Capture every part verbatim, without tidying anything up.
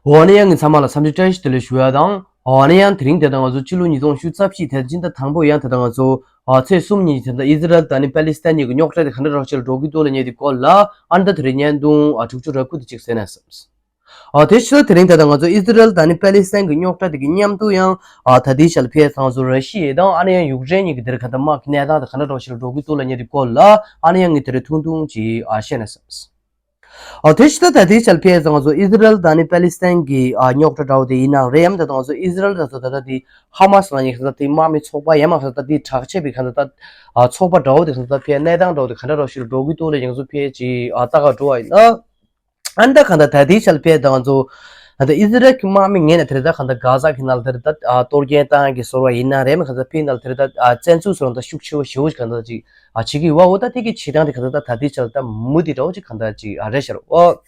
འོ་ན་ཡང་ངས་ཚང་མ་ལ་འཚམས་འདྲི་བཀྲ་ཤིས་བདེ་ལེགས་ཞུ་ཡ་དང་། འོ་ན་ཡང་དེ་རིང་དེ་ལྟ་ང་ཚོ་སྤྱི་ལོ་ཉིས་སྟོང་ཉི་ཤུ་རྩ་བཞི་དེ་སྤྱི་ཟླ་དང་པོ་ཡང་དེ་ལྟ་ང་ཚོ་ཨ་ཚེས་གསུམ་ཉིན་དེ་ལྟ་ཨི་ཟི་རལ་དང་ནི་པ་ལི་སི་ཐན་གཉིས་ཀྱི་རྙོག་དྲ་དེ་ག་འདྲ་རོགས་ཤིག་ལ་འགྲོ་གི་འདུག་ལབ་མཁན་དེ་སྐོར་ལ་ཨ་ནི་ད་དེ་རིང་བརྙན་ཐུང་ཨ་དྲུག་ཅུ་རེ་དགུ་དེ་ཅིག་གསན་ན་བསམས། ཨ་དེ་ཕྱི་ལ་དེ་རིང་དེ་ལྟ་ང་ཚོ་ཨི་ཟི་རལ་དང་ནི་པ་ལི་སི་ཐན་གྱི་རྙོག་དྲ་དེ་གི་མཉམ་དུ་ཡང་ཨ་ད་ལྟའི་ཆར་ཕེ་ཚང་ཚོ་ར་ཤི་ཡ་དང་ཨ་ནི་ཡང་ཡུཀ་རེན་གཉིས་ཀྱི་དེར་ག་འདྲ་དམག་གི་གནས་སྟངས་དེ་ག་འདྲ་རོགས་ཤིག་ལ་འགྲོ་གི་འདུག་ལབ་མཁན་དེ་སྐོར་ལ་ཨ་ནི་ཡང་ངས་དེ་རིང་ཐུང་ཐུང་ཅིག་ཨ་བཤད་ན་བསམས། ཨོ་དེ་ཕྱི་ད་ད་ལྟའི་ཆར་ཕེ་ཚང་ཚོ་ཨི་ཟི་རལ་དང་ནི་པ་ལི་སི་ཐན་གྱི་ཨ་རྙོག་དྲ་འདྲ་བོ་དེ་ཡིན་ནའང་རེད། ཡང་ད་ང་ཚོ་ཨི་ཟི་རལ་དང་ཚོ་ད་ལྟ་དེ་ཧ་མ་སི་ལབ་མཁན་གྱི་ད་ལྟ་དེ་དམག་མི་ཚོགས་པ་ཡང་མ་ག་ད་ལྟ་དེ་དྲག་ཆེ་བའི་ག་ད་ལྟ་ཨ་ཚོགས་པ་འདྲ་བོ་དེ་ག་ད་ལྟ་ཕེ་གནས་སྟངས་འདྲ་བོ་དེ་ག་འདྲ་རོགས་ཤིག་ལ་འགྲོ་གི་འདུག་ལབ་མཁན་ཚོ་ཕེ་ཅིག་ཨ་ལྟ་ག་འགྲོ་བ་ཡིན་ན། ཨ་ནི་ད་ག་ད་ད་ལྟའི་ཆར་ཕེ་ད་ང་ཚོ་ད་ལྟ་ཨི་ཟི་རལ་གྱི་དམག་མི་ངོས་ནས་དེ་རེད་ད་ག་ད་གྷ་ཟ་གི་ནང་ལ་དེ་རེད་ད་ཨ་གཏོར་སྐྱོན་བཏང་གི་ཟེར་བ་ཡིན་ན་རེད། མ་ག་ད་ཕེ་ནང་ལ་དེ་རེད་ད་ཨ་བཙན་འཛུལ་ཟེར་བ་ད་ཤུགས་ཆེ་བོ་ཞེ་བོ་ཞིག་ག་ད་ཅིག་ཨ་བྱེད་ཀྱི་ཡོད་པ། འོ་ད་དེ་གི་བྱེད་སྟངས་དེ་ག་ད་ད་ད་ལྟའི་ཆར་ད་མུ་མཐུད་འདྲ་བོ་ཅིག་ག་ད་ཅིག་ཨ་རེད་ཤག་རོ། ཨོ་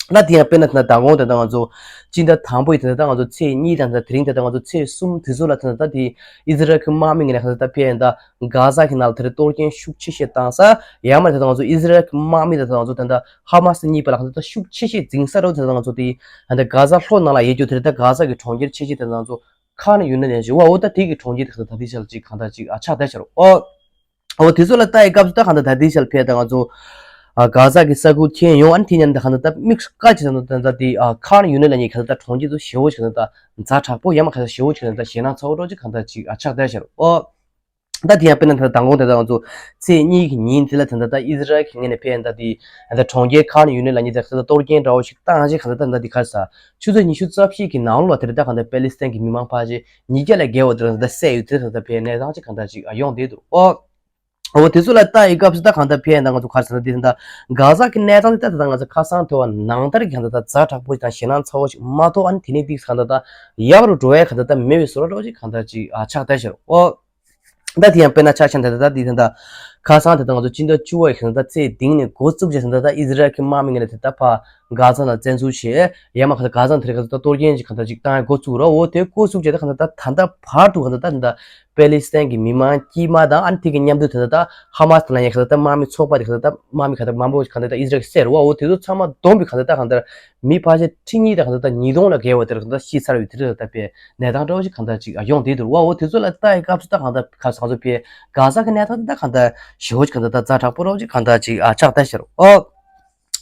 ད་དེ་ཡང་དཔེར་ན་ད་ད་དགོང་དེ་ད་ང་ཚོ་སྤྱི་ཟླ་དང་པོ་ཡི་དེ་ད་ང་ཚོ་ཚེས་གཉིས་དང་ད་དེ་རིང་དེ་ད་ང་ཚོ་ཚེས་གསུམ་དེ་ཚོ་ལ་དེ་ད་ད་དེ་ཨི་ཟི་རལ་གྱི་དམག་མི་ངོས་ནས་ག་ད་ད་ཕེ་ཡིན་ད་གྷ་ཟ་གི་ནང་ལ་དེ་རེད་གཏོར་སྐྱོན་ཤུགས་ཆེ་ཤོས་བཏང་ས། ཡང་མ་རེད་ད་ང་ཚོ་ཨི་ཟི་རལ་གྱི་དམག་མི་དེ་ད་ང་ཚོ་དེ་ད་ཧ་མ་སི་གཉིས་བར་ལ་ག་ད་ད་ཤུགས་ཆེ་ཤོས་འཛིང་ས་རོ། དེ་ད་ང་ཚོ་དེ་ད་གྷ་ཟ་ལྷོ་ནང་ལ་ཡོད་རྒྱུ་དེ་རེད་ད་གྷ་ཟ་གི་གྲོང་ཁྱེར་ཆེ་ཤོས་དེ་ད་ང་ཚོ་ཁཱན་ཡུ་ནི་ལབ་མཁན་ཞིག་ཡོད་པ། འོ་ད་དེ་གི་གྲོང་ཁྱེར་དེ་ག་ད་ད་དེ་ཆར་ཅིག་གང་ལྟར་ཅིག་ཨ་ཆགས་བསྡད་ཤག་རོ། ཨོ་ཨོ་དེ་ཚོ་ལ་ལྟ་ཡི་སྐབས་སུ་ད་གང་ལྟར་ད་དེ་ཆར་ཕེ་ད་ང་ཚོ་ཨ་གྷ་ཟ་གི་ས་ཁུལ་མཁྱེན་ཡོང་། ཨ་ནི་དེ་མཉམ་དུ་གང་ལྟར་ད་དམིགས་སུ་བཀར་བྱས་ད་ད་ད་དེ་ཨ་ཁཱན་ཡུ་ནི་ལབ་མཁན་གང་ལྟར་གྲོང་ཁྱེར་དེ་ཞེ་བོ་ཞིག་གང་ལྟར་ད་ཛ་དྲག་པོ་ཡང་མ་གང་ལྟར་ཞེ་བོ་ཞིག་གང་ལྟར་ཞེད་སྣང་ཚ་བོ་འདྲ་བོ་ཅིག་གང་ལྟར་ཅིག་ཨ་ཆགས་བསྡད་ཤག་རོ། ཨོ། ད་དེ་ཡང་དཔེར་ན་ད་ལྟ་མདང་དགོང་དེ་ད་ང་ཚོ་ཚེས་གཉིས་ཀྱི་ཉིན་དེ་ལ་དེ་ད་ལྟ་ཨི་ཟི་རལ་གྱི་ངོས་ནས་ཕེ་ད་དེ་ད་ལྟ་གྲོང་ཁྱེར་ཁཱན་ཡུ་ནི་ལབ་མཁན་དེ་ད་ལྟ་གཏོར་སྐྱོན་འདྲ་བོ་ཞིག་བཏང་རྗེས་གང་ལྟར་ད་ད་དེ་ག་རེ་ཟ་ཆུ་ཚོད་ཉི་ཤུ་རྩ་བཞི་གི་ནང་ལོགས་ལ་དེ་རེད་ད་གང་ལྟར་པེ་ལི་སི་ཐན་གྱི་མི་མང་ཕལ་ཆེར་ཉིས་བརྒྱ་ལས་བརྒལ་བ་དེ་ད་ལྟ་བསད་ཡོད་དེ་ད་ལྟ་ཕེ་གནས་སྟངས་ཅིག་གང་ལྟར་ཅིག་ཡོང་བསྡད་འདུག་ཨོ། འོ་དེ་ཚོ་ལ་ལྟ་ཡི་སྐབས་སུ་ད་གང་ལྟར་ཕེ་ད་ང་ཚོ་ག་རེ་ཟ་ན་དེ་ད་གྷ་ཟ་གི་གནས་སྟངས་དེ་ད་ད་ང་ཚོ་ཁ་སང་ཐོས་པ་ནང་ལྟར་གྱི་གང་ལྟར་ད་ཛ་དྲག་པོ་དང་ཞེད་སྣང་ཚ་བོ་ཞིག་མ་གཏོགས་ཨ་ནི་དེ་ནས་ཏིག་གང་ལྟར་ད་ཡག་རུ་འགྲོ་ཡ་གང་ལྟར་ད་མེད་པའི་བཟོ་འདྲ་བོ་ཞིག་གང་ལྟར་ཅིག་ཨ་ཆགས་བསྡད་ཤག་རོ། ཨོ། ད་དེ་ཡང་དཔེར་ན་ཆ་བཞག་ན་ད་ད་དེ་ད་ད་ཁ་སང་དེ་ད་ང་ཚོ་སྤྱི་ཟླ་བཅུ་པ་ཡི་གང་ལྟར་ཚེས་བདུན་ནས་འགོ་བཙུགས་བྱས་ད་ད་ཨི་ཟི་རལ་གྱི་དམག་མི་ངོས་ནས་དེ་ད་ཕར་གྷ་ཟ་ནང་བཙན་འཛུལ་བྱས། ཡང་མ་གང་ལྟར་གྷ་ཟ་དེ་རིང་གང་ལྟར་ད་གཏོར་སྐྱོན་ཅིག་གང་ལྟར་ཅིག་བཏང་ཡ་འགོ་བཙུགས་རོ། འོ་དེ་འགོ་བཙུགས་བྱས་ད་གང་ལྟར་ད་ད་ལྟ་བར་དུ་གང་ལྟར་ད་དེ་ད་པེ་ལི་སི་ཐན་གྱི་མི་མང་དཀྱུས་མ་དང་ཨ་ནི་དེ་གི་མཉམ་དུ་དེ་ད་ད་ཧ་མ་སི་ལབ་མཁན་གང་ལྟར་ད་དམག་མི་ཚོགས་པ་དེ་གང་ལྟར་ད་དམག་མི་གང་ལྟར་མང་པོ་གང་ལྟར་ད་ཨི་ཟི་རལ་གྱིས་བསད་རེད་པ། འོ་དེ་ཚོ་ཚང་མ་བསྡོམས་པའི་གང་ལྟར་ད་གང་ལྟར་མི་ཕལ་ཆེར་ཁྲི་གཉིས་དང་གང་ལྟར་ད་ཉིས་སྟོང་ལ་བརྒལ་བ་དེ་གང་ལྟར་ཤི་ཚར་བའི་དེ་རིང་ད་ད་པའི་གནས་སྟངས་འདྲ་བོ་ཞིག་གང་ལྟར་ཅིག་ཡོང་བསྡད་འདུག་པ། འོ་དེ་ཚོ་ལ་ལྟ་ཡི་སྐབས་སུ་ད་གང་ལྟར་ཁ་སང་ཚོ་པའི་གྷ་ཟ་གི་གནས་སྟངས་དེ་ད་གང་ལྟར་ཞེ་བོ་ཞིག་གང་ལྟར་ད་ཛ་དྲག་པོ་འདྲ་བོ་ཞིག་གང་ལྟར་ཅིག་ཨ་ཆགས་བསྡད་ཤག་རོ། ཨོ།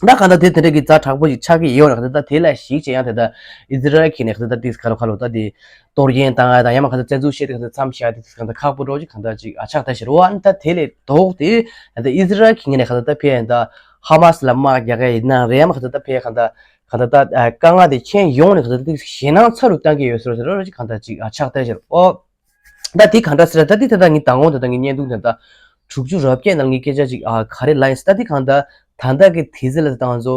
ད་གང་ལྟར་དེ་དེ་འདྲ་གི་ཛ་དྲག་པོ་ཞིག་ཆགས་ཀྱི་ཡོད་རེད། གང་ལྟར་ད་དེ་ལ་གཞིགས་བྱས་ཡང་དེ་ད་ཨི་ཟི་རལ་གྱི་ནས་གང་ལྟར་ད་དེ་ག་རེ་ག་ལོ་ད་དེ་གཏོར་སྐྱོན་བཏང་ཡ་དང་ཡང་མ་གང་ལྟར་བཙན་འཛུལ་བྱས་ཏེ་གང་ལྟར་མཚམས་བཞག་ཡ་དེ་གང་ལྟར་ཁག་པོ་འདྲ་བོ་ཞིག་གང་ལྟར་ཅིག་ཨ་ཆགས་བསྡད་ཤག་རོ། ཨ་ནི་ད་དེ་ལས་ལྡོག་སྟེ་ད་ཨི་ཟི་རལ་གྱི་ངོས་ནས་གང་ལྟར་ད་ཕེ་ཡ་ད་ཧ་མ་སི་ལ་དམག་རྒྱག་གི་ཡིན་ན་རེད། ཡང་མ་གང་ལྟར་ད་ཕེ་གང་ལྟར་གང་ལྟར་ད་དཀའ་ངལ་དེ་མཁྱེན་ཡོང་ནས་གང་ལྟར་ད་ཞེད་སྣང་ཚ་རུ་བཏང་གི་ཡོད་ཟེར་བ་ཟེར་བ་ཞིག་གང་ལྟར་ཅིག་ཨ་ཆགས་བསྡད་ཤག་རོ། ད་དེ་གང་འདྲ་ཟེར་ད་དེ་ད་ངས་མདང་དགོང་དེ་ད་ངའི་བརྙན་ཐུང་དེ་ད་དྲུག་ཅུ་རེ་བརྒྱད་ནང་ངས་སྐད་ཆ་ཅིག་ཨ་ག་རེ་ལབ་ཡིན་ཟེར་ད་དེ་གང་ལྟར་ད་ལྟ་གི་དུས་ཚོད་ལ་ད་ང་ཚོ་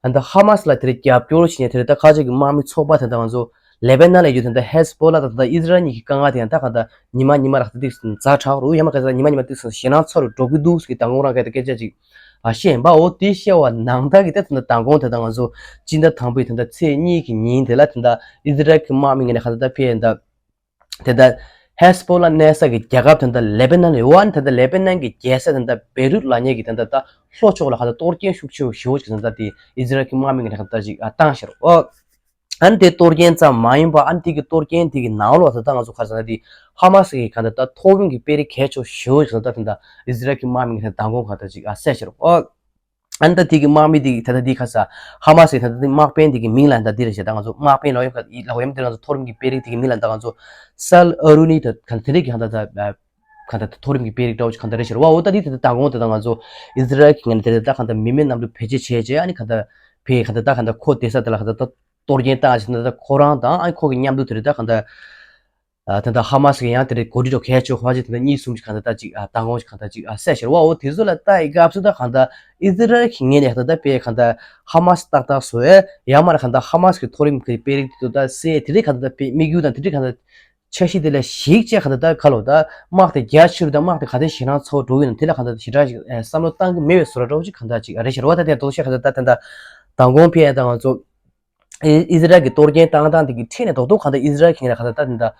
ད་ལྟ་ཧ་མ་སི་ལ་དེ་རིང་རྒྱབ་སྐྱོར་བྱེད་མཁན་དེ་རིང་ད་ཁ་ཆེ་གི་དམག་མི་ཚོགས་པ་དེ་ད་ང་ཚོ་ལེ་བྷ་ནན་ལ་ཡོད་དེ་ད་ཧེ་ཟ་བྷོ་ལ་དང་ད་ད་ཨི་ཟི་རལ་གཉིས་ཀྱི་དཀའ་ངལ་དེ་ཡང་ད་གང་ལྟར་ཉི་མ་ཉི་མ་ར་ད་ཏིག་ཙམ་ཛ་དྲག་རུ་ཡང་མ་གང་ལྟར་ཉི་མ་ཉི་མ་ཏིག་ཙམ་ཞེད་སྣང་ཚ་རུ་འགྲོ་གི་འདུག་ཟེར་གི་མདང་དགོང་རང་གི་ད་སྐད་ཆ་ཅིག་ཨ་བཤད་ཡིན་པ། འོ་དེ་བཤད་པ་ནང་ལྟར་གི་ད་ད་ལྟ་མདང་དགོང་དེ་ད་ང་ཚོ་སྤྱི་ཟླ་དང་པོའི་ད་ལྟ་ཚེས་གཉིས་ཀྱི་ཉིན་དེ་ལ་ད་ད་ཨི་ཟི་རལ་གྱི་དམག་མི་ངོས་ནས་གང་ལྟར་ད་ཕེ་ཡ་ད། དེ་ལྟར་ཧེ་ཟ་བྷོ་ལ་གནས་ས་གི་རྒྱལ་ཁབ་དེ་ལྟར་ལེ་བྷ་ནན་ཡོད་པ། དེ་ལྟར་ལེ་བྷ་ནན་གྱི་རྒྱལ་ས་དེ་ལྟར་བེ་རུད་ལབ་མཁན་གྱི་དེ་ལྟར་ད་ལྷོ་ཕྱོགས་ལ་གང་ལྟར་གཏོར་སྐྱོན་ཤུགས་ཆེ་བོ་ཞེ་བོ་ཅིག་དེ་ལྟར་དེ་ཨི་ཟི་རལ་གྱི་དམག་མི་ངོས་ནས་གང་ལྟར་ཅིག་ཨ་བཏང་ཤག་རོ། ཨ་ནི་དེ་གཏོར་སྐྱོན་ཙམ་མ་ཡིན་པར་ཨ་ནི་དེ་གི་གཏོར་སྐྱོན་དེ་གི་ནང་ལོགས་ད་ལྟ་ང་ཚོ་ག་རེ་ཟེར་ན་དེ་ཧ་མ་སི་གི་གང་ལྟར་ད་མཐོ་རིམ་གྱི་དཔོན་རིགས་གལ་ཆེ་བོ་ཞེ་བོ་ཅིག་དེ་ལྟར་དེ་ལྟར་ཨི་ཟི་རལ་གྱི་དམག་མི་ངོས་ནས་མདང་དགོང་གང་ལྟར་ཅིག་ཨ་བསད་ཤག་རོ། ཨ། ཨ་ནི་ད་དེ་གི་དམག་མི་དེ་གི་ད་ལྟ་དེ་ག་ས་ཧ་མ་སི་ད་ལྟ་དེ་དམག་དཔོན་དེ་གི་མིང་ལ་ད་དེ་རེད་ཤག་ད་ང་ཚོ་དམག་དཔོན་ལབ་ཡོང་ག་ལབ་ཡོང་དེ་ང་ཚོ་མཐོ་རིམ་གྱི་དཔོན་རིགས་དེ་གི་མིང་ལ་ད་ང་ཚོ་སལ་ཨ་རུ་ནི་ད་ག་དེ་རིགས་གི་གང་ལྟར་ད་གང་ལྟར་མཐོ་རིམ་གྱི་དཔོན་རིགས་འདྲ་བོ་ཞིག་གང་ལྟར་རེད་ཤག་རོ། འོ་ད་དེ་ད་ལྟ་མདང་དགོང་དེ་ད་ང་ཚོ་ཨི་ཟི་རལ་གྱི་ངོས་ནས་དེ་རེད་ད་གང་ལྟར་མི་མེད་གནམ་གྲུ་བེད་སྤྱོད་བྱས་རྗེས་ཨ་ནི་གང་ལྟར་བེད་གང་ལྟར་ད་གང་ལྟར་ཁོ་བསྡད་ས་དེ་ལ་གང་ལྟར་ད་གཏོར་སྐྱོན་བཏང་ཞིག་ད་ལྟ་ཁོ་རང་དང་ཨ་ནི་ཁོ་གི་མཉམ་དུ་དེ་རེད་ད་གང་ལྟར། ཨ་ད་ལྟ་ཧ་མ་སི་གི་ཡང་དེ་རིང་འགོ་ཁྲིད་འགྲོ་གལ་ཆེ་བ་ཅིག་དེ་འདྲ་གཉིས་གསུམ་ཅིག་གང་ལྟར་ད་ཅིག་ཨ་མདང་དགོང་ཅིག་གང་ལྟར་ཅིག་ཨ་བསད་ཤག་རོ། འོ་དེ་ཚོ་ལ་ལྟ་ཡི་སྐབས་སུ་ད་གང་ལྟར་ཨི་ཟི་རལ་གྱི་ངོས་ནས་གང་ལྟར་ད་དཔེ་གང་ལྟར་ཧ་མ་སི་ཏག་ཏག་བཟོ་ཡས་ཡང་མ་རེད་གང་ལྟར་ཧ་མ་སི་གི་མཐོ་རིམ་གྱི་དཔོན་རིགས་དེ་ཚོ་ད་བསད་དེ་རིང་གང་ལྟར་ད་དཔེ་དམིགས་ཡུལ་དང་དེ་རིང་གང་ལྟར་འཆར་གཞི་དེ་ལ་གཞིགས་བྱས་གང་ལྟར་ད་ག་ལོ་ད་དམག་དེ་རྒྱ་ཆེ་རུ་དང་དམག་དེ་ག་དེ་ཞེད་སྣང་ཚ་བོ་འགྲོ་གི་ཡོད་ན་དེ་ལ་གང་ལྟར་ཞེ་དྲག་ཅིག་ཨ་བསམ་བློ་བཏང་གི་མེད་པའི་བཟོ་འདྲ་འདྲ་བོ་ཅིག་གང་ལྟར་ཅིག་ཨ་རེད་ཤག་རོ། ད་དེ་ཡང་དོགས་ཤེས་གང་ལྟར་ད་དེ་འདྲ་མདང་དགོང་ཕེ་ཡ་ད་ང་ཚོ། ཨི་ཨི་ཟི་རལ་གྱི་གཏོར་སྐྱོན་བཏང་སྟངས་དེ་གི་འཕྲིན་ནས་རྡོག་རྡོག་གང་ལྟར་ཨི་ཟི་རལ་གྱི་ངོས་ནས་གང་ལྟར་ད་དེ་འདྲ་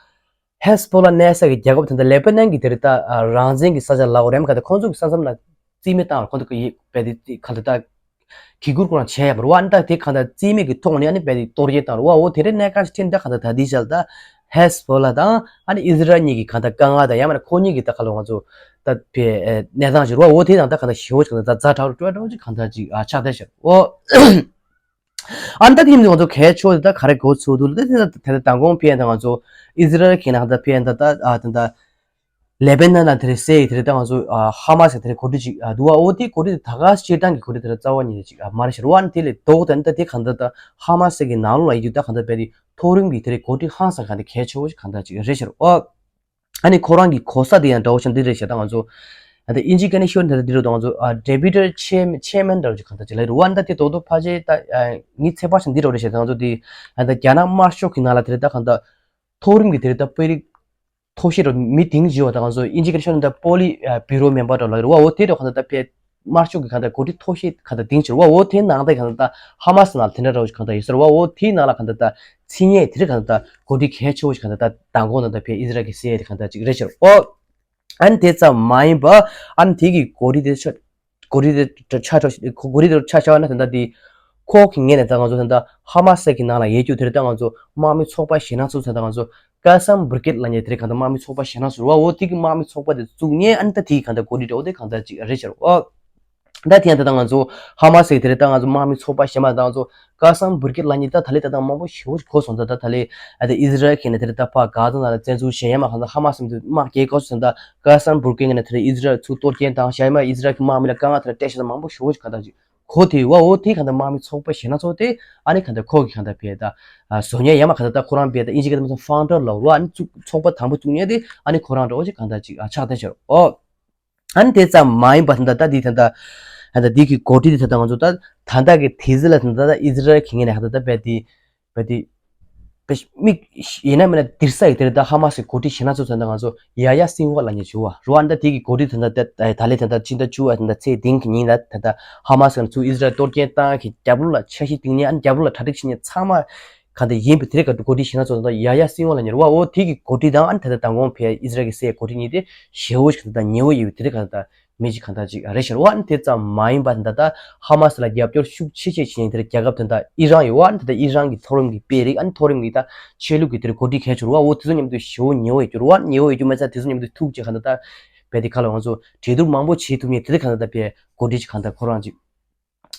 ཧེ་ཟ་བྷོ་ལ་གནས་ས་གི་རྒྱལ་ཁབ་དེ་འདྲ་ལེ་པ་ནན་གྱི་དེ་རེད་ད་རང་བཙན་གྱི་ས་ཆ་ལབ་དགོས་རེད་མ་གང་ལྟར་ཁོང་ཚོ་གི་ས་མཚམས་ལ་རྩིས་མེད་བཏང་བར་ཁོང་ཚོ་གི་ཡིག་དཔེ་དེ་གང་ལྟར་ད་ གི་གུར་ཁོ་རང་བྱས་ཡ་མ་རེད་བ། ཨ་ནི་ད་དེ་གང་ལྟར་རྩིས་མེད་ཀྱི་ཐོག་ནས་ཨ་ནི་རྦད་དེ་གཏོར་སྐྱོན་བཏང་རེད་བ། འོ་དེ་འདྲའི་གནད་འགག་ཅིག་འཕྲད་ནས་ད་གང་ལྟར་ད་ལྟའི་ཆར་ད་ཧེ་ཟི་བྷོ་ལ་དང་ཨ་ནི་ཨི་ཟི་རལ་གཉིས་ཀྱི་གང་ལྟར་དཀའ་ངལ་དང་ཡང་མིན་ན་ཁོ་གཉིས་ཀྱི་ད་ག་ལ་ང་ཚོ་ད་བའི་གནས་སྟངས་ཅིག་རེད་བ། འོ་དེ་དང་ད་གང་ལྟར་ཞེ་པོ་ཅིག་གང་ལྟར་ཛ་དྲག་རུ་འགྲོ་འགྲོ་ཅིག་གང་ལྟར་ཅིག་ཨ་ཆགས་བསྡད་ཤག་འོ། ཨ་ནི་ད་དེ་ཡིན་དུས་ང་ཚོ་གལ་ཆེ་བ་དེ་ད་ག་རེ་གོ་ཚོད་འདུག་ལ། ད་དེ་ད་དེ་མདང་དགོང་ཕེ་ཡན་ད་ང་ཚོ་ཨི་ཟི་རལ་གྱི་ནང་ད་ཕེ་ཡན་ད་ད་ཨ་ད་ད་ལེ་པེ་ནན་ལ་དེ་རེད་སེ་དེ་རེད་ད་ང་ཚོ་ཨ་ཧ་མ་སི་དེ་རེད་འགོ་ཁྲིད་ཅིག་ཨ་འདུག་བ། འོ་དེ་འགོ་ཁྲིད་དེ་ད་ག་སྤྱིར་བཏང་གི་འགོ་ཁྲིད་དེ་རེད་རྩ་བ་ཉིད་ནས་ཅིག་ཨ་མ་རེད་ཤག་རེད་བ། ཨ་ནི་དེ་ལས་ལྡོག་ད་ནི་ད་དེ་གང་ད་ད་ཧ་མ་སི་གི་ནང་ལོགས་ལ་ཡིན་དུས་ད་གང་ད་བས་དེ་མཐོ་རིམ་གྱི་དེ་རེད་འགོ་ཁྲིད་ཧང་སང་གང་དེ་གལ་ཆེ་བོ་ཞིག་གང་ད་ཅིག་རེད་ཤག་རེད་བ། ཨ་ནི་ཁོ་རང་གི་གོ་ས་དེ་ཡང་འདྲ་བོ་ཞིག་འདི་རེད་ཤག་ད་ང་ཚོ་ཨ་ད་དབྱིན་ཇི་སྐད་ནས་ཤོད་ན་ད་འདི་རུ་ད་ང་ཚོ་ཨ་ཌེ་པུ་ཊི་ཆེར་མེན་ཆེར་མེན་འདྲ་བོ་ཞིག་གང་ད་ཅིག་ལ་རེད་བ། ཨ་ནི་ད་དེ་རྡོག་རྡོག་ཕལ་ཆེར་ད་ཨ་ངའི་ཚོད་དཔག་བྱས་ན་འདི་འདྲ་བོ་རེད་ཤག་ད་ང་ཚོ་དེ་ཨ་ད་རྒྱ་ནག་དམར་ཤོག་གི་ནང་ལ་དེ་རེད་ད་གང་ད་མཐོ་རིམ་གྱི་དེ་རེད་ད་དཔོན་རིགས་མཐོ་ཤོས་རུ་མི་སྡིངས་བྱས་པ་དང་ང་ཚོ་དབྱིན་ཇི་སྐད་ཤོད་ན་ད་པོ་ལི་ཨ་བྷི་རོ་མེམ་བར་འདྲ་ལ་རེད་བ། འོ་དེ་འདྲ་གང་ད་ད་ཕེ་དམར་ཤོག་གི་གང་ད་འགོ་ཁྲིད་མཐོ་ཤོས་གང་ད་སྡིངས་བྱས་རེད་བ། འོ་དེའི་ནང་ད་གང་ད་ད་ཧ་མ་སི་ནང་ལ་དེ་འདྲ་འདྲ་བོ་ཞིག་གང་ད་ཡོད་ས་རེད་བ། འོ་དེའི་ནང་ལ་གང་ད་ད་ཚིག་ངན་དེ་རིགས་གང་ད་ད་འགོ་ཁྲིད་གལ་ཆེ་བོ་ཞིག་གང་ད་ད་མདང་དགོང་ད་ད་ཕེ་ཨི་ཟི་རལ་གྱི་སེ་དེ་གང་ད་ཅིག་རེད་ཤག་འོ། ཨ་ནི་དེ་ཙམ་མ་ཡིན་པ་ཨ་ནི་དེ་གི་འགོ་ཁྲིད་དེ་ཆ་འགོ་ཁྲིད་དེ་ཆ་ཆ་འགོ་ཁྲིད་དེ་ཆ་བཞག་ན་ད་ད་དེ་ཁོ་གི་ངོས་ནས་ད་ང་ཚོ་ད་ད་ཧ་མ་སི་གི་ནང་ལ་ཡོད་རྒྱུ་དེ་རེད་ད་ང་ཚོ་དམག་མི་ཚོགས་པ་གཞན་སྣ་ཚོགས་ཚོ་ད་ང་ཚོ་ཀ་སམ་བྷི་རི་གེད་ལབ་མཁན་དེ་རེད་གང་ད་དམག་མི་ཚོགས་པ་གཞན་སྣ་ཚོགས་རེད་བ། འོ་དེ་གི་དམག་མི་ཚོགས་པ་དེ་བཙུགས་མཁན་ཨ་ནི་ད་དེ་གི་གང་ད་འགོ་ཁྲིད་འདྲ་བོ་དེ་གང་ད་ཅིག་རེད་ཤག་རེད་བ། ད་དེ་ཡང་ད་ལྟ་ང་ཚོ་ཧ་མ་སི་གི་དེ་རེད་ད་ང་ཚོ་དམག་མི་ཚོགས་པ་གཞན་མ་ད་ང་ཚོ་ཀ་སམ་བྷི་རི་གེད་ལབ་མཁན་ད་ད་ལས་ད་ལྟ་མང་པོ་ཞེ་པོ་ཞིག་གོ་སོང་། ད་ད་ད་ལས་ཨ་ད་ཨི་ཟི་རལ་གྱི་ནས་དེ་རེད་ད་ཕ་ག་ཟ་ན་ལ་བཙན་འཛུལ་བྱས་ཡ་མ་གང་ཚོ་ཧ་མ་སི་དམག་རྒྱག་གོ་སོང་། ད་ཀ་སམ་བྷི་རི་གེད་ནས་དེ་རེད་ཨི་ཟི་རལ་ཚུར་གཏོར་སྐྱོན་བཏང་བྱས་ཡ་མ་ཨི་ཟི་རལ་གྱི་དམག་མི་ལ་དཀའ་ངལ་དེ་རེད་སྤྲད་བྱས་ད་མང་པོ་ཞེ་པོ་ཞིག་གང་ད་ཅིག་གོ་དེ་བ། འོ་དེ་གང་ད་དམག་མི་ཚོགས་པ་གཞན་སྣ་ཚོགས་དེ་ཨ་ནི་གང་ད་ཁོ་གི་གང་ད་ཕེ་ད་བཟོ་ཉེས་ཡ་མ་གང་ད་ད་ཁོ་རང་ཕེ་ད་དབྱིན་ཇི་སྐད་དུ་མ་སོང་ཕའུན་ཌར་ལབ་རེད་བ། ཨ་ནི་ཚོགས་པ་དང་པོ་བཙུགས་ཉེས་དེ་ཨ་ནི་ཁོ་རང་འདྲ་བོ་ཞིག་གང་ད་ཅིག་ཨ་ཆགས་བསྡད་ཤག་རེད་བ། ཨ་ནི་དེ་ཙམ་མ་ཡིན་པ་ད་ལྟ་ད་འདི་ད་ལྟ་ད་ལྟ་འདི་གི་འགོ་ཁྲིད་དེ་ད་ལྟ་ང་ཚོ་ད་ད་ལྟ་གི་དུས་ཚོད་ལ་ད་ལྟ་ད་ཨི་ཟི་རལ་གྱི་ངོས་ནས་ད་ལྟ་ད་རྦད་དེ་རྦད་དེ་རྦད་མིག་ཡིན་ན་མིན་ན་དིར་ས་ཡི་དེ་རེད་ད་ཧ་མ་སི་གི་འགོ་ཁྲིད་གཞན་སྣ་ཚོགས་ཚོ་ད་ང་ཚོ་ཡ་ཡ་སིན་ཝ་ལབ་མཁན་ཅིག་ཡོད་བ། རེད་བ། ཨ་ནི་ད་དེ་གི་འགོ་ཁྲིད་ད་ལྟ་ད་ད་ལས་ད་ལྟ་ཕྱི་ཟླ་བཅུ་བ་ད་ལྟ་ཚེས་བདུན་གི་ཉིན་ལ་ད་ལྟ་ཧ་མ་སི་ང་ཚོ་ཨི་ཟི་རལ་གཏོར་སྐྱོན་བཏང་གི་རྒྱབ་ལོགས་ལ་འཆར་གཞི་བཏིང་མཁན་ཨ་ནི་རྒྱབ་ལོགས་ལ་གྲ་སྒྲིག་བྱེད་མཁན་ཚང་མ་གང་དེ་ཡིན་པའི་དེ་རིང་ག་འགོ་ཁྲིད་གཞན་སྣ་ཚོགས་ད་ཡ་ཡ་སིན་ཝ་ལབ་མཁན་རེད་བ། འོ་དེ་གི་འགོ་ཁྲིད་དང་ཨ་ནི་ད་ལྟ་མདང་དགོང་ཕེ་ཨི་ཟི་རལ་གྱི་སའི་འགོ་ཁྲིད་གཉིས་དེ་ཞེ་པོ་ཞིག་ད་ལྟ་ཉེ་བོ་ཡོད་པའི་དེ་རིང་ག་ད་ལྟ་མི་ཅིག་གང་ད་ཅིག་རེད་ཤག་རེད་བ། ཨ་ནི་དེ་ཙམ་མ་ཡིན་པ་ད་ལྟ་ཧ་མ་སི་ལ་རྒྱབ་སྐྱོར་ཤུགས་ཆེ་ཆེ་བྱེད་མཁན་དེ་རིང་རྒྱལ་ཁབ་དེ་ད་ཨི་རན་ཡོད་བ། ཨ་ནི་ད་ལྟ་ཨི་རན་གྱི་མཐོ་རིམ་གྱི་དཔོན་རིགས་ཨ་ནི་མཐོ་རིམ་གྱི་ད་ཆོས་ལུགས་ཀྱི་དེ་རིང་འགོ་ཁྲིད་གལ་ཆེ་རེད་བ། འོ་དེ་ཚོ་མཉམ་དུ་ཞེ་པོ་ཉེ་བོ་ཡོད་རྒྱུ་རེད་བ། ཉེ་བོ་ཡོད་རྒྱུ་མ་ཚད་དེ་ཚོ་མཉམ་དུ་ཐུག་ཅིག་གང་ད་ད་བས་དེ་ག་ལ་ང་ཚོ་གྲོས་བསྡུར་མང་པོ་བྱེད་ཐུབ་མཁན་དེ་རིང་གང་ད་ད་བས་འགོ་ཁྲིད་ཅིག་གང་ད་ཁོ་རང་ཅིག་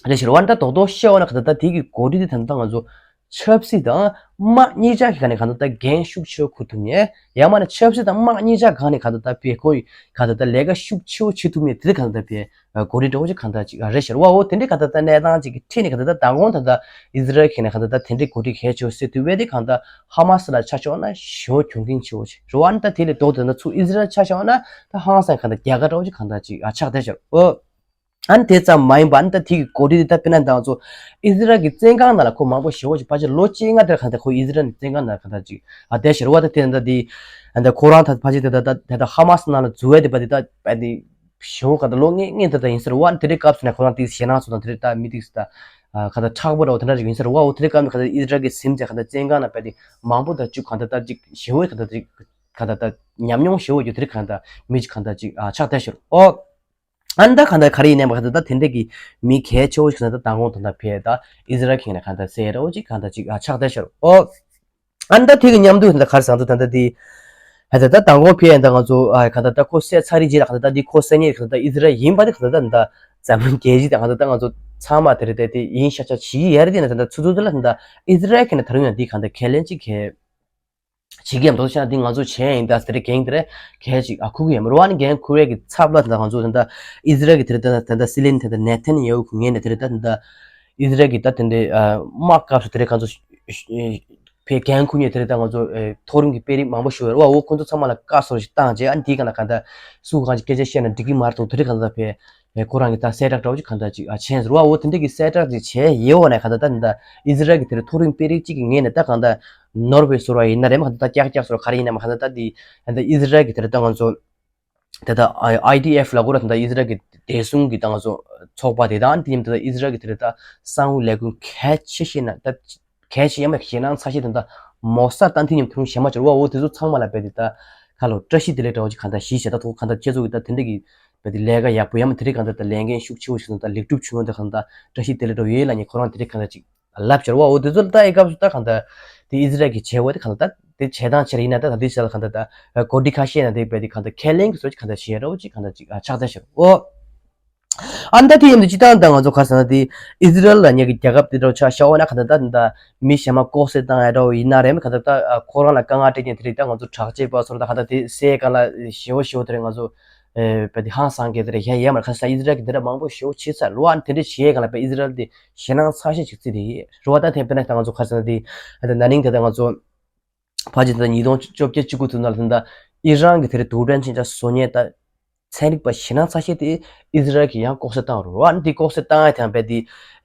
རེད་ཤག་རེད་བ། ད་རྡོག་རྡོག་བཤད་པ་ན་ག་ད་ད་དེ་གི་འགོ་ཁྲིད་དེ་ད་ད་ང་ཚོ་ཆབ་སྲིད་དང་དམག་གཉིས་ཆ་གི་སྒང་ནས་ག་ད་ད་འགན་ཤུགས་ཆེ་བོ་འཁུར་ཐུབ་མཁན། ཡང་མིན་ན་ཆབ་སྲིད་དང་དམག་གཉིས་ཆ་སྒང་ནས་ག་ད་ད་བས་ཁོ་གི་ག་ད་ད་ལས་ཀ་ཤུགས་ཆེ་བོ་བྱེད་ཐུབ་མཁན་དེ་ག་ད་ད་བས་འགོ་ཁྲིད་འདྲ་བོ་ཅིག་ག་ད་ཅིག་རེད་ཤག་རེད་བ། འོ་དེ་འདྲའི་ག་ད་ད་གནས་སྟངས་ཅིག་གི་ཁྲོད་ནས་ག་ད་ད་མདང་དགོང་ད་ད་ཨི་ཟི་རལ་གྱི་ནས་ག་ད་ད་དེ་འདྲའི་འགོ་ཁྲིད་གལ་ཆེ་བོ་ཟེར་དུས་བས་དེ་ག་ད་ཧ་མ་སི་ལ་ཆ་བཞག་ན་ཞེ་པོ་གྱོང་གུན་ཆེ་བོ་ཅིག་རེད་བ། ཨ་ནི་ད་དེ་ལས་ལྡོག་ད་ད་ཚུར་ཨི་ཟི་རལ་ཆ་བཞག་ན་ད་ཧང་སང་ག་ད་རྒྱལ་ཁ་འདྲ་བོ་ཅིག་ག་ད་ཅིག་ཆགས་བསྡད་ཤག་རེད་བ། ཨ་ནི་དེ་ཙམ་མ་ཡིན་པ་ཨ་ནི་ད་དེ་གི་འགོ་ཁྲིད་དེ་ད་དཔེར་ན་ད་ང་ཚོ་ཨི་ཟི་རལ་གྱི་བཙོན་ཁང་ནང་ལ་ཁོ་མང་པོ་ཞེ་པོ་ཞིག་ཕལ་ཆེར་ལོ་བཅོ་ལྔ་དེར་གང་ལྟར་ཁོ་ཨི་ཟི་རལ་ནས་བཙོན་ཁང་ནང་གང་ལྟར་ཅིག་ཨ་བསྡད་ཤག་རེད་བ། ད་དེ་ད་དེ་ཨ་ད་ཁོ་རང་ད་ཕལ་ཆེར་དེ་ད་ད་ད་ཧ་མ་སི་ནང་ལ་འཛུལ་བ་དེ་པ་དེ་ད་པ་དེ་ཞེ་པོ་གང་ལྟར་ལོ་ལྔ་ལྔ་ད་ད་ཡིན་ཟེར་བ། ཨ་ནི་དེ་འདྲའི་སྐབས་སུ་ནས་ཁོ་རང་དེ་ཞེད་སྣང་ཚོ་དང་དེ་འདྲའི་ད་མི་དེ་ད་གང་ལྟར་མཁྲེགས་པོ་འདྲ་བོ་དེ་འདྲ་ཅིག་ཡིན་ཟེར་བ། འོ་དེ་འདྲའི་སྐབས་ནས་གང་ལྟར་ཨི་ཟི་རལ་གྱི་སེམས་ཅན་གང་ལྟར་བཙོན་ཁང་ནང་པ་དེ་མང་པོ་ད་ཅིག་གང་ལྟར་ད་ཅིག་ཞེ་པོ་གང་ལྟར་ཅིག་གང་ལྟར་ད་ཉམས་མྱོང་ཞེ་པོ་ཡོད་དེ་འདྲའི་གང་ལྟར་མི་ཅིག་གང་ལྟར་ཅིག་ཨ་ཆགས་བསྡད་ཤག་རེད་བ། ཨ་ནི་ད་གང་ལྟར་ག་རེ་ཡིན་ནའི་མ་གང་ལྟར་ད་དེ་འདྲ་གི་མི་གལ་ཆེ་བོ་ཞིག་ད་མདང་དགོང་ད་ལྟ་བས་ད་ཨི་ཟི་རལ་གྱི་ནས་གང་ལྟར་སའི་འདྲ་བོ་ཅིག་གང་ལྟར་ཅིག་ཨ་ཆགས་བསྡད་ཤག་རེད་བ། ཨ་ནི་ད་དེ་གི་མཉམ་དུ་ད་ལྟ་ག་རེ་ཟེར་ང་ཚོ་ད་ལྟ་དེ་ཨ་ད་ད་མདང་དགོང་བས་ད་ང་ཚོ་ཨ་གང་ལྟར་ད་ཁོ་བསད་ཚར་རེད་རྗེས་ལ་གང་ལྟར་ད་དེ་ཁོ་བསད་མཁན་གང་ལྟར་ད་ཨི་ཟི་རལ་ཡིན་པ་དེ་གང་ལྟར་ད་འཛམ་གླིང་རྒྱལ་སྤྱི་དང་གང་ལྟར་ད་ང་ཚོ་ཚང་མ་དེ་རེད་དེ་དེ་ཡིན་ཤག་ཤག་བྱེད་ཀྱི་ཡ་རེད། དེ་ན་ད་ལྟ་ཚུར་ཚུར་དེ་ལ་ད་ལྟ་ཨི་ཟི་རལ་གྱི་ནས་ད་རུང་ཡང་དེ་གང་ལྟར་ཁས་ལེན་ཅིག་གས་བྱེད་ཀྱི་ཡོད་མདོག་བྱས་ན་འདི་ང་ཚོ་བྱས་ཡིན་ད་ཟེར་འགན་དེ་རེད་གལ་ཅིག་ཨ་འཁུར་གྱི་ཡོད་མ་རེད་བ། ཨ་ནི་འགན་འཁུར་ཡས་ཀྱི་ཚབ་ལ་ད་ང་ཚོ་ད་ལྟ་ཨི་ཟི་རལ་གྱི་དེ་རེད་ད་ད་ལྟ་སྲིད་བློན་དེ་ད་ནེ་ཐན་ཡ་ཧུ་གི་ངོས་ནས་དེ་རེད་ད་ད་ལྟ་ཨི་ཟི་རལ་གྱི་ད་དེ་འདྲའི་དམག་སྐབས་སུ་དེ་རེད་གང་ཚོ་ཕེ་འགན་འཁུར་མཁན་དེ་རེད་ད་ང་ཚོ་མཐོ་རིམ་གྱི་དཔོན་རིགས་མང་པོ་ཞིག་ཡོད་རེད་བ། འོ་ཁོ་ཚོ་ཚང་མ་ལ་བཀའ་ཟུར་ཞིག་བཏང་རྗེས་ཨ་ནི་དེའི་སྒང་ལ་གང་ལྟར་སུ་གང་ཅིག་སྐད་ཆ་བཤད་ན་འགྲིག་གི་མ་རེད་འདུག་དེ་རེད་གང་ལྟར་ཕེ་ཁོ་རང་གི་ད་གསལ་བསྒྲགས་འདྲ་བོ་ཅིག་གང་ལྟར་ཅིག་བྱས་ཟེར་བ། འོ་དེ་འདྲ་གི་གསལ་བསྒྲགས་ཅིག་བྱས་ཡོད་པ་ནས་གང་ལྟར་ད་ད་ཨི་ཟི་རལ་གྱི་དེ་རེད་མཐོ་རིམ་དཔོན་རིགས་གཅིག་གི་ངོས་ནས་ད་གང་ལྟར་ནོར་བེ་ཟེར་བ་ཡིན་ན་རེད་མ་གང་ལྟར་ད་ཀྱག་ཀྱག་ཟེར་བ་ག་རེ་ཡིན་ན་མ་གང་ལྟར་ད་དེ་ད་ཨི་ཟི་རལ་གྱི་དེ་རེད་ད་ང་ཚོ་དེ་ད་ཨའི་ཌི་ཨེཕ་ལབ་དགོས་རེད། ད་ཨི་ཟི་རལ་གྱི་བདེ་སྲུང་གི་ད་ང་ཚོ་ཚོགས་པ་དེ་དང་དེ་ཉིད་དུ་ད་ཨི་ཟི་རལ་གྱི་དེ་རེད་ད་གསང་བའི་ལས་ཁུངས་གལ་ཆེ་ཤོས་ན་ད་གལ་ཆེ་ཡ་མ་ཞེད་སྣང་ཚ་ཤོས་དེ་ད་མོ་ས་ད་དེ་ཉིད་དུ་གཞན་མ་ཅིག་རེད་བ། འོ་དེ་ཚོ་ཚང་མ་ལ་རྦད་དེ་ད་ཁ་ལོ་བཀྲ་ཤིས་བདེ་ལེགས་འདྲ་བོ་ཅིག་གང་ལྟར་ཞུས་བྱས། ད་ཐོག་གང་ལྟར་ཁྱེད་ཚོ་གི་ད་དེ་འདྲ་གི་ བས་དེ་ལས་ཀ་ཡག་པོ་ཡང་དེ་རིགས་གང་ལྟར་ད་ལས་འགན་ཤུགས་ཆེ་བོ་ཞིག་དང་ད་ལེགས་གྲུབ་བྱུང་བ་དེ་གང་ལྟར་བཀྲ་ཤིས་བདེ་ལེགས་འགྲོ་ཡོད་ལབ་ནས་ཁོ་རང་དེ་རིགས་གང་ལྟར་ཅིག་ལབ་བྱར་བ། འོ་དེ་ཚོ་ལ་ད་ཨེ་སྐབས་སུ་ད་གང་ལྟར་དེ་ཨི་ཟི་རལ་གྱིས་བྱས་པ་དེ་གང་ལྟར་དེ་བྱེད་སྟངས་ཆེར་ཡིན་ན་ད་ད་དེ་བྱས་ལ་གང་ལྟར་ད་གོ་སྒྲིག་ཁ་ཤས་ན་དེ་བས་དེ་གང་ལྟར་ཁས་ལེན་གྱི་བཟོ་ཅིག་གང་ལྟར་བྱེད་རོགས་ཅིག་གང་ལྟར་ཅིག་ཆགས་ཚར་བྱར། འོ། ཨ་ནི་ད་དེ་ཡིན་དུས་སྤྱིར་བཏང་ད་ང་ཚོ་ག་རེ་ཟེར་ན་དེ་ཨི་ཟི་རལ་ལབ་མཁན་གྱི་རྒྱལ་ཁབ་དེ་འདྲ་ཆ་བཞག་པ་ན་གང་ལྟར་ད་ད་མི་གཞན་མ་ལྐོག་བསད་བཏང་ཡ་འདྲ་བོ་ཡིན་ན་རེད། མི་གང་ལྟར་ད་ཁོ་རང་ལ་དཀའ་ངལ་སྤྲད་མཁན་དེ་རིགས་ད་ང་ཚོ་དྲག་ཆས་པ་ཚོར་ད་གང་ལྟར་དེ་བསད་ག་ལ་ཞེ་བོ་ཞེ་བོ་དེ་རིགས་ང་ཚོ་ཨེ་བས་དེ་ཧང་སང་གི་དེ་རིགས་ཡ་ཡ་མར་ག་ས་ཨི་ཟི་རལ་གྱི་དེ་འདྲ་མང་པོ་ཞེ་བོ་བྱེད་ཚར་རེད་བ། ཨ་ནི་དེ་འདྲ་བྱེད་ག་ལ་བས་ཨི་ཟི་རལ་དེ་ཞེད་སྣང་ཚ་ཤས་ཅིག་བརྩིས་དེ་རེད་བ། ད་དེ་དཔེར་ན་ད་ང་ཚོ་ག་རེ་ཟེར་ན་དེ་ད་ན་ནིང་དེ་ད་ང་ཚོ་ཕལ་ཆེར་ད་ཉིས་སྟོང་བཅོ་བརྒྱད་བཅུ་དགུ་ཚོ་ནང་ལ་ད་ཨི་རན་གྱི་དེ་རིགས་རྡུལ་ཕྲན་མཚོན་ཆ་བཟོ་མཁན་ད་ཚན་རིག་པ་ཞེད་སྣང་ཚ་ཤས་དེ་ཨི་ཟི་རལ་གྱིས་ཡང་ལྐོག་བསད་བཏང་རུང་། ཨ་ནི་དེ་ལྐོག་བསད་བཏང་ཡ་དེའང་རྦད་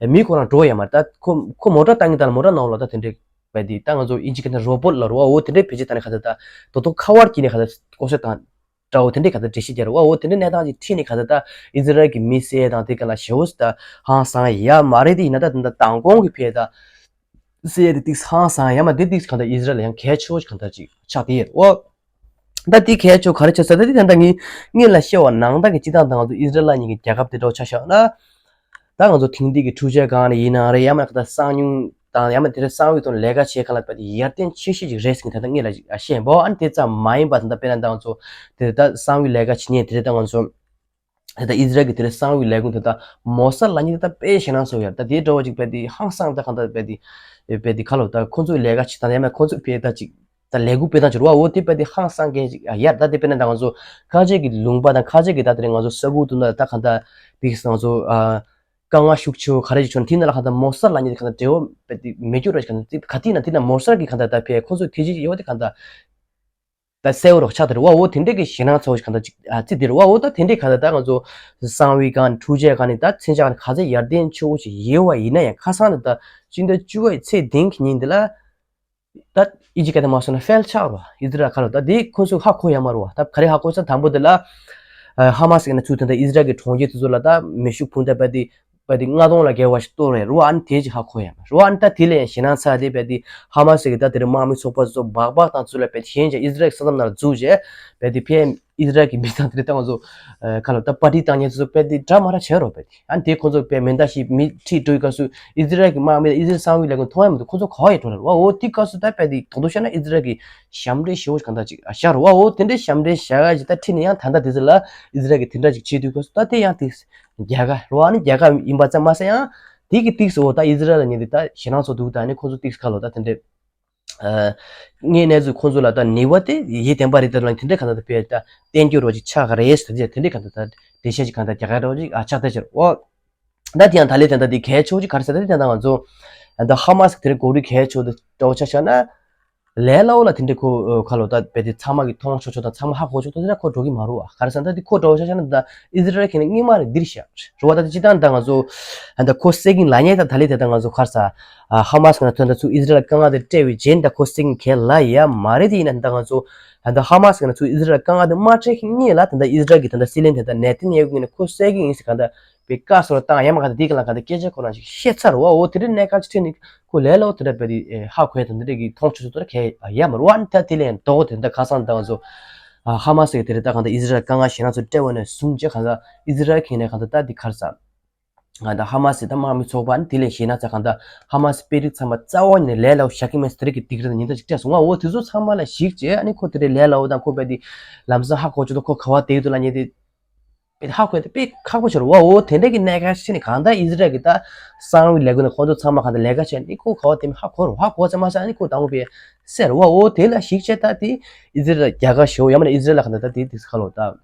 དེ་མི་ཁོ་རང་འགྲོ་ཡ་མ་རེད། ད་ཁོ་ཁོ་མོ་ཊ་བཏང་གི་ད་ལ་མོ་ཊ་ནང་ལ་ད་དེ་འདྲས་རྦད་དེ་ད་ང་ཚོ་ཨིན་ཇི་སྐད་ནས་རོ་བོ་ཊི་ལབ་རེད་བ། འོ་དེ་འདྲས་བེད་སྤྱོད་བཏང་ནས་ག་ཚོད་ད་དོ་དོ་ཁ་བར་གྱིས་ནས་ག་ཚོད་ལྐོག་བསད་བཏང་འདྲ་བོ་དེ་འདྲས་ག་ཚོད་འགྲེལ་བཤད་རྒྱག་རེད་བ། འོ་དེ་འདྲས་གནས་སྟངས་ཅིག་ཁྲིད་ནས་ག་ཚོད་ད་ཨི་ཟི་རལ་གྱི་མི་བསད་དང་དེ་ག་ལ་ཞེ་བོ་ད་ཧང་སང་ཡ་མ་རེད། དེ་ཡིན་ན་ད་ད་མདང་དགོང་གི་ཕེ་ད་བསད་དེ་ཏིག་ཧང་སང་ཡ་མ་དེ་ཏིག་ག་ད་ཨི་ཟི་རལ་ལ་ཡང་གལ་ཆེ་བོ་ཞིག་ག་ད་ཅིག་ཆགས་དེ་ཡོད་འོ། ད་དེ་གལ་ཆེ་བོ་ག་རེ་བྱས་ཟེར་ད་དེ་ད་ངས་སྔོན་ལ་བཤད་པ་ནང་ལྟར་གྱི་སྤྱིར་བཏང་ད་ང་ཚོ་ཨི་ཟི་རལ་ལབ་མཁན་གྱི་རྒྱལ་ཁབ་དེ་འདྲ་བོ་ཆ་བཞག་ན། ད་ང་ཚོ་དེང་དུས་ཀྱི་འཕྲུལ་ཆས་སྒང་ནས་ཡིན་ནའང་རེད། ཡང་མིན་ན་ད་གསང་ཉུལ་དང་ཡང་མིན་དེ་འདྲ་གསང་བའི་ཐོག་ནས་ལས་ཀ་བྱེད་མཁན་ལ་དཔེ་དེ་ཡར་ལྡན་ཆེ་ཤོས་ཅིག་རེད་ཟེར་མཁན་ད་ལྟ་སྔོན་ལ་བཤད་པ། ཨ་ནི་དེ་ཙམ་མ་ཡིན་པ་ད་ལྟ་དཔེར་ན་ད་ང་ཚོ་དེ་ད་གསང་བའི་ལས་ཀ་བྱེད་མཁན་དེ་རེད། ད་ང་ཚོ་དེ་ད་ཨི་ཟི་རལ་གྱི་དེ་འདྲ་གསང་བའི་ལས་ཁུངས་དེ་ད་མོ་སཱད་ལབ་མཁན་དེ་ད་དཔེ་ཞེད་སྣང་ཚ་བོ་ཡོད་རེད། ད་དེ་འདྲ་བོ་ཅིག་དཔེ་དེ་ཧང་སང་ད་གང་ད་དཔེ་དེ་དཔེ་དེ་ག་ལབ་ད་ཁོ་ཚོའི་ལས་ཀ་བྱེད་སྟངས་ཡང་མིན་ཁོ་ཚོ་དཔེ་ད་ཅིག་ད་ལས་འགུལ་སྤེལ་སྟངས་ཅིག་རེད་བ། འོ་དེ་དཔེ་དེ་ཧང་སང་མཁན་ཅིག་ཡ་ད་དེ་དཔེར་ན་ད་ང་ཚོ་ཁ་ཆེ་གི་ལུང་པ་དང་ཁ་ཆེ་གི་ད་དེ་རིང་ང་ཚོ་ས་ཁུལ་དུ་ན་ད་གང་ད་དེ་ང་ཚོ་ཨ་དཀའ་ངལ་ཤུགས་ཆེ་བོ་ག་རེ་ཅིག་བྱུང་ན་དེ་ན་ལ་གང་ད་མོ་སཱད་ལབ་མཁན་དེ་གང་ད་འབྲེལ་བ་དཔེ་དེ་མེད་རྒྱུ་ར་ཅིག་གང་ད་དེ་ག་དེ་ན་དེ་ན་མོ་སཱད་གི་གང་ད་ད་ཕེ་ཁོ་ཚོ་དེ་ཅིག་ཡོད་དེ་གང་ད་ད་གསལ་བོ་རོགས་ཆགས་དེ་རེད་བ། འོ་དེ་འདྲས་ཀྱི་ཞེད་སྣང་ཚ་བོ་ཞིག་གང་ད་ཅིག་ཨ་ཙི་དེ་རེད་བ། འོ་ད་དེ་འདྲས་གང་ད་ད་ང་ཚོ་གསང་བའི་སྒང་འཕྲུལ་ཆས་སྒང་ནས་ད་མཚོན་ཆ་སྒང་ནས་ག་ཚད་ཡར་ལྡན་ཆེ་བོ་ཞིག་ཡོད་པ་ཡིན་ན་ཡང་ཁ་སང་དེ་ད་སྤྱི་ཟླ་བཅུ་པའི་ཚེས་བདུན་གྱི་ཉིན་དེ་ལ། ད་ཨི་ཇི་སྐད་དུ་མ་སོང་ན་ཧྥེལ་ཆགས་རོ། ཨི་ཟི་རལ་ཁ་ལོ་ད་དེ་ཁོ་ཚོས་ཧ་གོ་ཡ་མ་རོ། ད་ག་རེ་ཧ་གོ་ས་དང་པོ་དེ་ལ་ཧ་མ་སི་ཀྱི་ན་ཚུལ་དེ་འདྲ་ཨི་ཟི་རལ་གྱི་གྲོང་ཁྱེར་དེ་ཚོ་ལ་ད་མེ་ཤུགས་འཕུར་མདའ་དཔེ་དེ་དཔེ་དེ་ལྔ་སྟོང་ལ་བརྒལ་བ་ཞིག་གཏོར་རེད་རོ། ཨ་ནི་དེ་ཅིག་ཧ་གོ་ཡ་མ་རོ། ཨ་ནི་ད་དེ་ལས་ཞེད་སྣང་ཚ་དེ་དཔེ་དེ་ཧ་མ་སི་ཀྱི་ད་དེ་རིང་དམག་མི་ཚོགས་པ་ཚོ་སྦག་སྦག་དང་ཚུར་ལ་དཔེ་དེ་གཞན་ཅིག་ཨི་ཟི་རལ་གྱི་ས་མཚམས་ནང་འཛུལ་རྗེས་དཔེ་དེ་ཕན་ཨི་ཟི་རལ་གྱི་མི་དང་དེ་རིང་ད་ང་ཚོ་ཁ་ལོ་ད་པར་ཊི་བཏང་མཁན་ཚོ་དཔེ་དེ་འདྲ་མ་འདྲ་བྱས་རོ་དཔེ་དེ། ཨ་ནི་དེ་ཁོ་ཚོ་དཔེ་མེ་མདའ་ཞིག་མི་ཁྲིད་འགྲོ་ཡི་སྐབས་སུ་ཨི་ཟི་རལ་གྱི་དམག་མི་དང་ཨི་ཟི་རལ་གསང་བའི་ལས་ཁུངས་མཐོང་ཡ་མི་འདུག་ཁོ་ཚོ་ག་བ་ཡི་འགྲོ་ལ་རོ། འོ་དེ་སྐབས་སུ་ད་དཔེ་དེ་དོག་དོག་བཤད་ན་ཨི་ཟི་རལ་གྱི་ཞབས་འདྲེན་ཞེ་བོ་ཞིག་གང་ད་ཅིག་བཞག་རོ། འོ་དེ་འདྲའི་ཞབས་འདྲེན་བཞག་ཡ་ཅིག་ད་ཁྲིད་ནས་ཡང་ད་ལྟ་དེ་ཚོ་ལ་ཨི་ཟི་རལ་གྱི་དེ་འདྲ་ཅིག་བྱེད་དུས་སྐབས་སུ་ད་དེ་ཡང་དེ་རྒྱལ་ཁ་རོ། ཨ་ནི་རྒྱལ་ཁ་ཡིན་པ་ཙམ་མ་ཟད་ཡང་དེ་གི་ཏིག་སོ་འོ་ད་ཨི་ཟི་རལ་ལ་ཉེ་དེ་ད་ཞེད་སྣང་ཚོ་འདུག་ད་ནི་ཁོ་ཚོ་ཏིག་སོ་ཁ་ལོ་ད་དེ་འདྲའི། ངའི་གནས་ཚུལ་ཁོང་ཚོ་ལ་ད་ནུས་པ་དེ་ཡིད་བརྟན་པ་རེད་ད་ལ་དེ་འདྲའི་གང་ལྟར་དཔེ་ད་བསྟན་རྒྱུ་རོ་ཅིག་ཆགས་ཀྱི་རེད་ཟེར་དེ་འདྲའི་གང་ལྟར་ད་འགྲེལ་བཤད་ཅིག་གང་ལྟར་རྒྱག་ག་རོ་ཅིག་ཨ་ཆགས་ད་ཕྱིར་འོ། ད་དེ་ཡང་ད་ལས་དེ་འདྲ་དེ་གལ་ཆེ་བོ་ཅིག་ག་རེ་ཟེར་ད་དེ་དེ་འདྲ་ང་ཚོ་ད་ཧ་མ་སི་དེ་རིང་གོ་སྒྲིག་གལ་ཆེ་བོ་དེ་འདྲ་བོ་ཆ་བཞག་ན། ལས་སླ་བོ་ལ་དེ་འདྲའི་ཁོ་ཁ་ལོ་ད་དཔེ་དེ་ཚང་མ་གི་མཐོང་ཆོག་ཆོག་དང་ཚང་མ་ཧ་གོ་ཆོག་ད་དེ་འདྲ་ཁོ་འགྲོ་གི་མ་རུ་བ་ག་རེ་ཟེར་ད་དེ་ཁོ་འདྲ་བོ་ཆ་བཞག་ན་ད་ཨི་ཟི་རལ་གྱི་ནི་སྔོན་མ་རེད་འདིར་བཞག་རུ་བ་ད་དེ་ཅི་ད་ད་ང་ཚོ་ད་ཁོ་བསད་གིན་ལ་ཉེ་ད་ད་ལས་དེ་ད་ང་ཚོ་ག་རེ་ཟེར། ཧ་མ་སི་ང་ཚོ་ད་ཚུར་ཨི་ཟི་རལ་དཀའ་ངལ་དེ་སྤྲད་པའི་རྗེས་ད་ཁོ་སེང་གལ་ལ་ཡ་མ་རེད། དེ་ཡིན་ན་ད་ང་ཚོ་ད་ཧ་མ་སི་ང་ཚོ་ཨི་ཟི་རལ་དཀའ་ངལ་དེ་མ་སྤྲད་ཁན་ལ་ད་ད་ཨི་ཟི་རལ་གི་ད་ད་སྲིད་བློན་དེ་ད་ནེ་ཐན་ཡ་ཧུ་ཡིན་ན་ཁོ་སེང་གི་ཡིན་ཟེར་ག་ད་པའི་བཀའ་སོར་བཏང་ཡ་མ་ག་ད་དེ་ག་ལ་ག་ད་སྐད་ཆ་ཁོ་རང་ཞིག་བཤད་ཚར་བ་འོ་དེ་རིང་གནད་འགག་ཅིག་ཐོན་ནི་ཁོ་ལས་སླ་བོ་དེ་འདྲ་པའི་དེ་ཧ་གོ་ཡ་ད་འདི་འདྲ་གི་མཐོང་ཆོས་ཚོ་ད་གལ་ཡ་མ་རུ་བ་ནི་ད་དེ་ལས་ཡང་དོག་དེ་ད་ཁ་སང་ད་ང་ཚོ་ཧ་མ་སི་གི་དེ་རིང་ད་ག་ད་ཨི་ཟི་རལ་དཀའ་ངལ་ཞེད་སྣང་ཚོ་སྤྲད་བ་ནས་བཟུང་བྱས་ག་ད་ཨི་ཟི་རལ་གི་ནས་ག་ད་ད་དེ་ག་རེ་ཟེར། ང་ད་ཧ་མ་སི་དང་དམག་མི་ཚོགས་པ་ནི་དེ་ལས་ཞེད་སྣང་ཚ་གང་ལྟར་ཧ་མ་སི་དཔོན་རིགས་ཚང་མ་རྩ་བ་ཉིད་ནས་ལས་སླ་བོ་བཞག་གི་མེད་ཟེར་དེ་རིགས་ཀྱི་སྡིགས་ར་དང་ཉེན་བརྡ་ཅིག་སྤྲད་སོང་ང་། འོ་དེ་ཚོ་ཚང་མ་ལ་གཞིགས་བྱས་ཨ་ནི་ཁོ་དེ་རིགས་ལས་སླ་བོ་དང་ཁོ་དཔེ་དེ་ལམ་སང་ཧ་གོ་ཆོག་ཏོ་ཁོ་ག་བ་བསྡད་ཡོད་དོ་ལ་ཉེ་དེ་དཔེ་ཧ་གོ་ཡ་དེ་དཔེ་ཁག་པོ་ཆེ་རེད་བ། འོ་དེ་འདྲ་གི་གནད་འགག་ཅིག་ནི་གང་ལྟར་ཨི་ཟི་རལ་གི་ད་གསང་བའི་ལས་འགུལ་ནི་ཁོང་ཚོ་ཚང་མ་གང་ལྟར་ལས་ཀ་བྱས་ནི་ཁོ་ག་བ་དེ་མི་ཧ་གོ་རུ་ཧ་གོ་ཚང་མ་ས་ཨ་ནི་ཁོ་དང་པོ་དཔེ་སེ་རེད་བ། འོ་དེ་ལ་གཞིགས་བྱས་ད་དེ་ཨི་ཟི་རལ་རྒྱལ་ཁ་ཞེ་བོ་ཡང་མིན་ན་ཨི་ཟི་རལ་ལ་གང་ལྟར་ད་དེ་དེ་ཁ་ལོ་ད།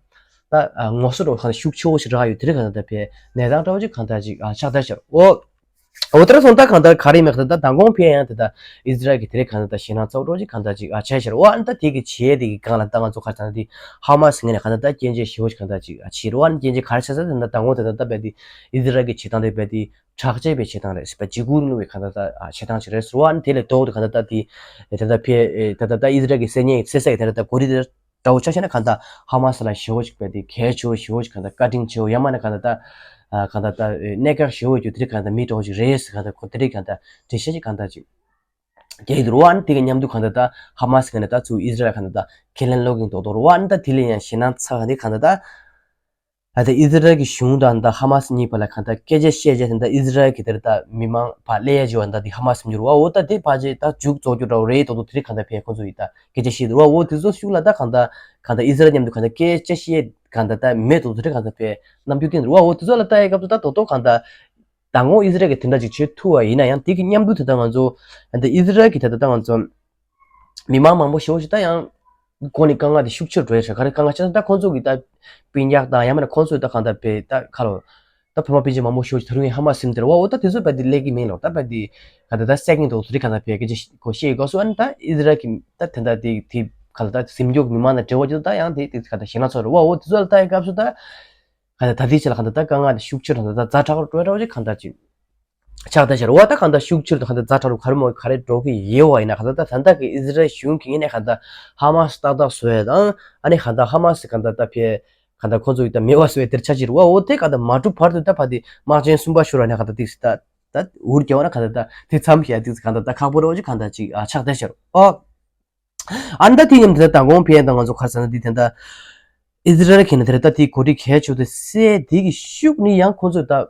ད་ངོ་སོ་འདྲ་བོ་གང་ལྟར་ཤུགས་ཆེ་བོ་ཞིག་རག་ཡོད་དེ་རིང་གང་ལྟར་ད་ཕེ་གནས་སྟངས་འདྲ་བོ་ཅིག་གང་ལྟར་ཅིག་ཆགས་བསྡད་ཤག་འོ། འོ་དེ་ར་སོང་ད་གང་ལྟར་ག་རེ་མེད་གང་ལྟར་ད་མདང་དགོང་ཕེ་ཡང་དེ་ད་ཨི་ཟི་རལ་གི་དེ་རིང་གང་ལྟར་ད་ཞེད་སྣང་ཚ་བོ་འདྲ་བོ་ཅིག་གང་ལྟར་ཅིག་ཨ་ཆགས་ཤག་འོ་ཨ་ནི་ད་དེ་གི་བྱས་དེ་གི་སྒང་ལ་ད་ང་ཚོ་ག་རེ་ད་ན་དེ་ཧ་མ་སི་ངོས་ནས་གང་ལྟར་ད་སྐྱོན་བརྗོད་ཞེ་བོ་ཅིག་གང་ལྟར་ཅིག་ཨ་བྱས་རེད་བ། ཨ་ནི་སྐྱོན་བརྗོད་ག་རེ་བྱས་ས་དེ་ད་མདང་དགོང་དེ་ད་ད་བས་དེ་ཨི་ཟི་རལ་གི་བྱེད་སྟངས་དེ་བས་དེ་དྲག་ཆས་པའི་བྱེད་སྟངས་རེད་ཟེར་བ་འཇིགས་སྐུལ་གནང་བའི་གང་ལྟར་ད་ཨ་བྱེད་སྟངས་ཅིག་རེད་ཟེར་བ། ཨ་ནི་དེ་ལས་ལྡོག་སྟེ་གང་ལྟར་ད་དེ་ད་ད་ཕེ་ད་ད་ད་ཨི་ཟི་རལ་གི་སེ་ཉེ་སེ་སེ་གི་དེ་ད་ད་གོ་རི་དེ་འདྲ་བོ་ཆ་བཞག་ན་གང་ལྟར་ཧ་མ་སི་ལ་ཞེ་བོ་ཞིག་དཔེ་དེ་གལ་ཆེ་བོ་ཞེ་བོ་ཞིག་གང་ལྟར་བཀའ་དྲིན་ཆེ་བོ་ཡང་མིན་ན་གང་ལྟར་ད་གང་ལྟར་ད་གནད་འགག་ཞེ་བོ་ཞིག་དེ་རིང་གང་ལྟར་མི་འདྲ་བོ་ཞིག་རེད་ཟེར་གང་ལྟར་ཁོ་དེ་རིང་གང་ལྟར་འགྲེལ་བཤད་ཅིག་གང་ལྟར་ཅིག་རྒྱག་གི་འདུག་རུ་བ། ཨ་ནི་དེ་གི་མཉམ་དུ་གང་ལྟར་ད་ཧ་མ་སི་གི་ནས་ད་ཚུར་ཨི་ཟི་རལ་གང་ལྟར་ད་ཁས་ལེན་ལོག་གིན་འདུག་འདུག་རུ་བ། ཨ་ནི་ད་དེ་ལས་ཡང་ཞེད་སྣང་ཚ་ག་དེ་གང་ལྟར་ད་ ཨ་ད་ཨི་ཟི་རལ་གྱི་གཞུང་དང་ད་ཧ་མ་སི་གཉིས་བར་ལ་གང་ལྟར་སྐད་ཆ་བཤད་རྗེས་ད་ཨི་ཟི་རལ་གྱི་དེར་ད་མི་མང་ཕར་སླེབས་ཡ་བྱས་པ་ད་དེ་ཧ་མ་སི་འགྱུར་བ་འོ་ད་དེ་ཕལ་ཆེར་ད་མཇུག་རྫོགས་རྒྱུ་འདྲ་བོ་རེད་མདོག་མདོག་དེ་རིང་གང་ལྟར་ཕེབས་ཁོང་ཚོ་ཡིས་ད་སྐད་ཆ་བཤད་འདུག་བ། འོ་དེ་ཚོ་ཤུགས་ལ་ད་གང་ལྟར་གང་ལྟར་ཨི་ཟི་རལ་མཉམ་དུ་གང་ལྟར་སྐད་ཆ་བཤད་གང་ལྟར་ད་མེད་མདོག་མདོག་དེ་རིང་གང་ལྟར་ཕེབས་རྣམ་འགྱུར་བསྟན་འདུག་བ། འོ་དེ་ཚོ་ལ་ལྟ་ཡ་སྐབས་སུ་ད་དོ་དོ་གང་ལྟར་མདང་དགོང་ཨི་ཟི་རལ་གྱིས་དེ་འདྲ་ཅིག་བྱེད་ཐུབ་པ་ཡིན་ན་ཡང་དེ་གི་མཉམ་དུ་ད་ལྟ་ང་ཚོ་ད་ཨི་ཟི་རལ་གྱི་ད་ལྟ་ད་ང་ཚོ་མི་མང་མང་པོ་ཞེ་པོ་ཞིག་ད་ཡང་སྒོ་ནས་དཀའ་ངལ་དེ་ཤུགས་ཆེར་འགྲོ་ཡ་ཞིག་ག་རེ་དཀའ་ངལ་ཆེ་ན་ད་ཁོང་ཚོ་གི་ད་སྤུན་ཀྱག་དང་ཡང་མིན་ན་ཁོང་ཚོ་ད་གང་ལྟར་བས་ད་ཁ་ལོ་ད་བུ་མོ་སྤུན་མཆེད་མང་པོ་ཞེ་པོ་ཞིག་ད་རུང་ཡང་ཧ་མ་སིམ་དེར་བ་འོ་ད་དེ་ཚོ་བས་དེ་ལས་ཀྱི་མིན་ལོ་ད་བས་དེ་ག་ད་ད་སེ་ཀེན་དོ་ཚོ་རི་ག་ད་བས་སྐད་ཆ་ཁོ་བཤད་དགོས་སོ་ཨ་ནི་ད་ཨི་ཟི་རལ་གྱི་ད་དེ་འདྲ་དེ་དེ་ག་ད་ད་སེམས་མགྱོགས་མི་མང་ད་འབྲེལ་བ་ཅིག་ད་ཡང་དེ་དེ་ག་ད་ཞེད་སྣང་ཚོར་བ་འོ་དེ་ཚོ་ལ་ད་ཡ་སྐབས་སུ་ད། ག་ད་ད་ལྟའི་ཆ་ལ་ག་ད་ད་དཀའ་ངལ་དེ་ཤུགས་ཆེར་དང་ད་ད་ཛ་དྲག་རུ་འགྲོ་འགྲོ་ཅིག་ག་ད་ཅིག་ཆགས་ད་ཤར་བ་ད་ག་ད་ཤུགས་ཆེར་དང་ག་ད་ཛ་དྲག་རུ་ག་རེ་མོ་ག་རེ་འགྲོ་གི་ཡོད་བ་ཡིན་ན་ག་ད་ད་ད་ད་གི་ཨི་ཟི་རལ་གཞུང་གི་ཡིན་ནས་ག་ད་ཧ་མ་སི་ཏག་ཏག་བཟོ་ཡ་དང་ཨ་ནི་ག་ད་ཧ་མ་སི་ག་ད་ད་ཕེ་ག་ད་ཁོ་ཚོ་ཡི་ད་མེད་བ་བཟོ་ཡ་དེར་ཆ་ཅིག་རུ་བ་འོ་དེ་ག་ད་མ་གྲུབ་བར་དུ་ད་ཕ་དེ་དམག་ཆེན་གསུམ་པ་ཤོར་བ་ནས་ག་ད་ཏིག་སི་ད་ད་འུར་རྒྱག་བ་ན་ག་ད་ད་དེ་མཚམས་བཞག་ཏིག་སི་ག་ད་ད་ཁག་པོ་རུ་བ་ཅིག་ག་ད་ཅིག་ཨ་ཆགས་ད་ཤར་ཨོ། ཨ་ནི་ད་དེ་མཉམ་དུ་ད་དང་གོང་འཕེལ་དང་ང་ཚོ་ཁར་ས་ན་འདི་དེ་ད་ཨི་ཟི་རལ་གྱི་ནི་དེ་རེད་ད་དེའི་གོ་སྒྲིག་གལ་ཆེ་དེ་སེ་དེ་གི་ཤུགས་ནི་ཡང་ཁོང་ཚོས་ད་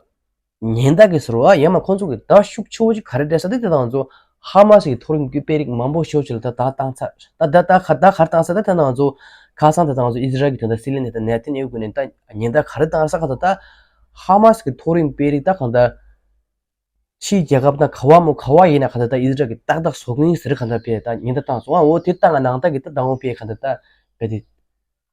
ཉེན་བརྡ་གི་ཟེར་བ་ཡང་མ་ཁོང་ཚོ་གི་ད་ཤུགས་ཆེ་བོ་ཅིག་ག་རེ་འདྲ་ས་དེ་དེ་དང་ང་ཚོ་ཧ་མ་སི་གི་མཐོ་རིམ་གྱི་དཔོན་རིགས་མང་པོ་ཤོག་ཅིག་ལ་ད་ད་བཏང་ཚར་ད་ད་ད་ག་ད་ག་རེ་བཏང་ས་ད་དེ་དང་ང་ཚོ་ཁ་སང་དེ་དང་ང་ཚོ་ཨི་ཟི་རལ་གི་དོན་དག་སྲིད་བློན་ནི་ད་ནེ་ཐན་ཡ་ཧུ་གི་ནི་ད་ཉེན་བརྡ་ག་རེ་བཏང་ས་ག་ད་ད་ཧ་མ་སི་གི་མཐོ་རིམ་དཔོན་རིགས་ད་གང་ད། ཕྱིའི་རྒྱལ་ཁབ་དང་ག་བ་མོ་ག་བ་ཡིན་ན་ག་ད་ལྟ་ཨི་ཟི་རལ་གྱི་ཏག་ཏག་བཟོ་གི་ཡིན་ཟེར་ག་ད་བས་ད་ཉེན་བརྡ་བཏང་སོང་ཨ། འོ་དེ་བཏང་ང་ནང་ལྟ་གི་ད་ད་འོང་བས་ག་ད་ལྟ་བས་དེ་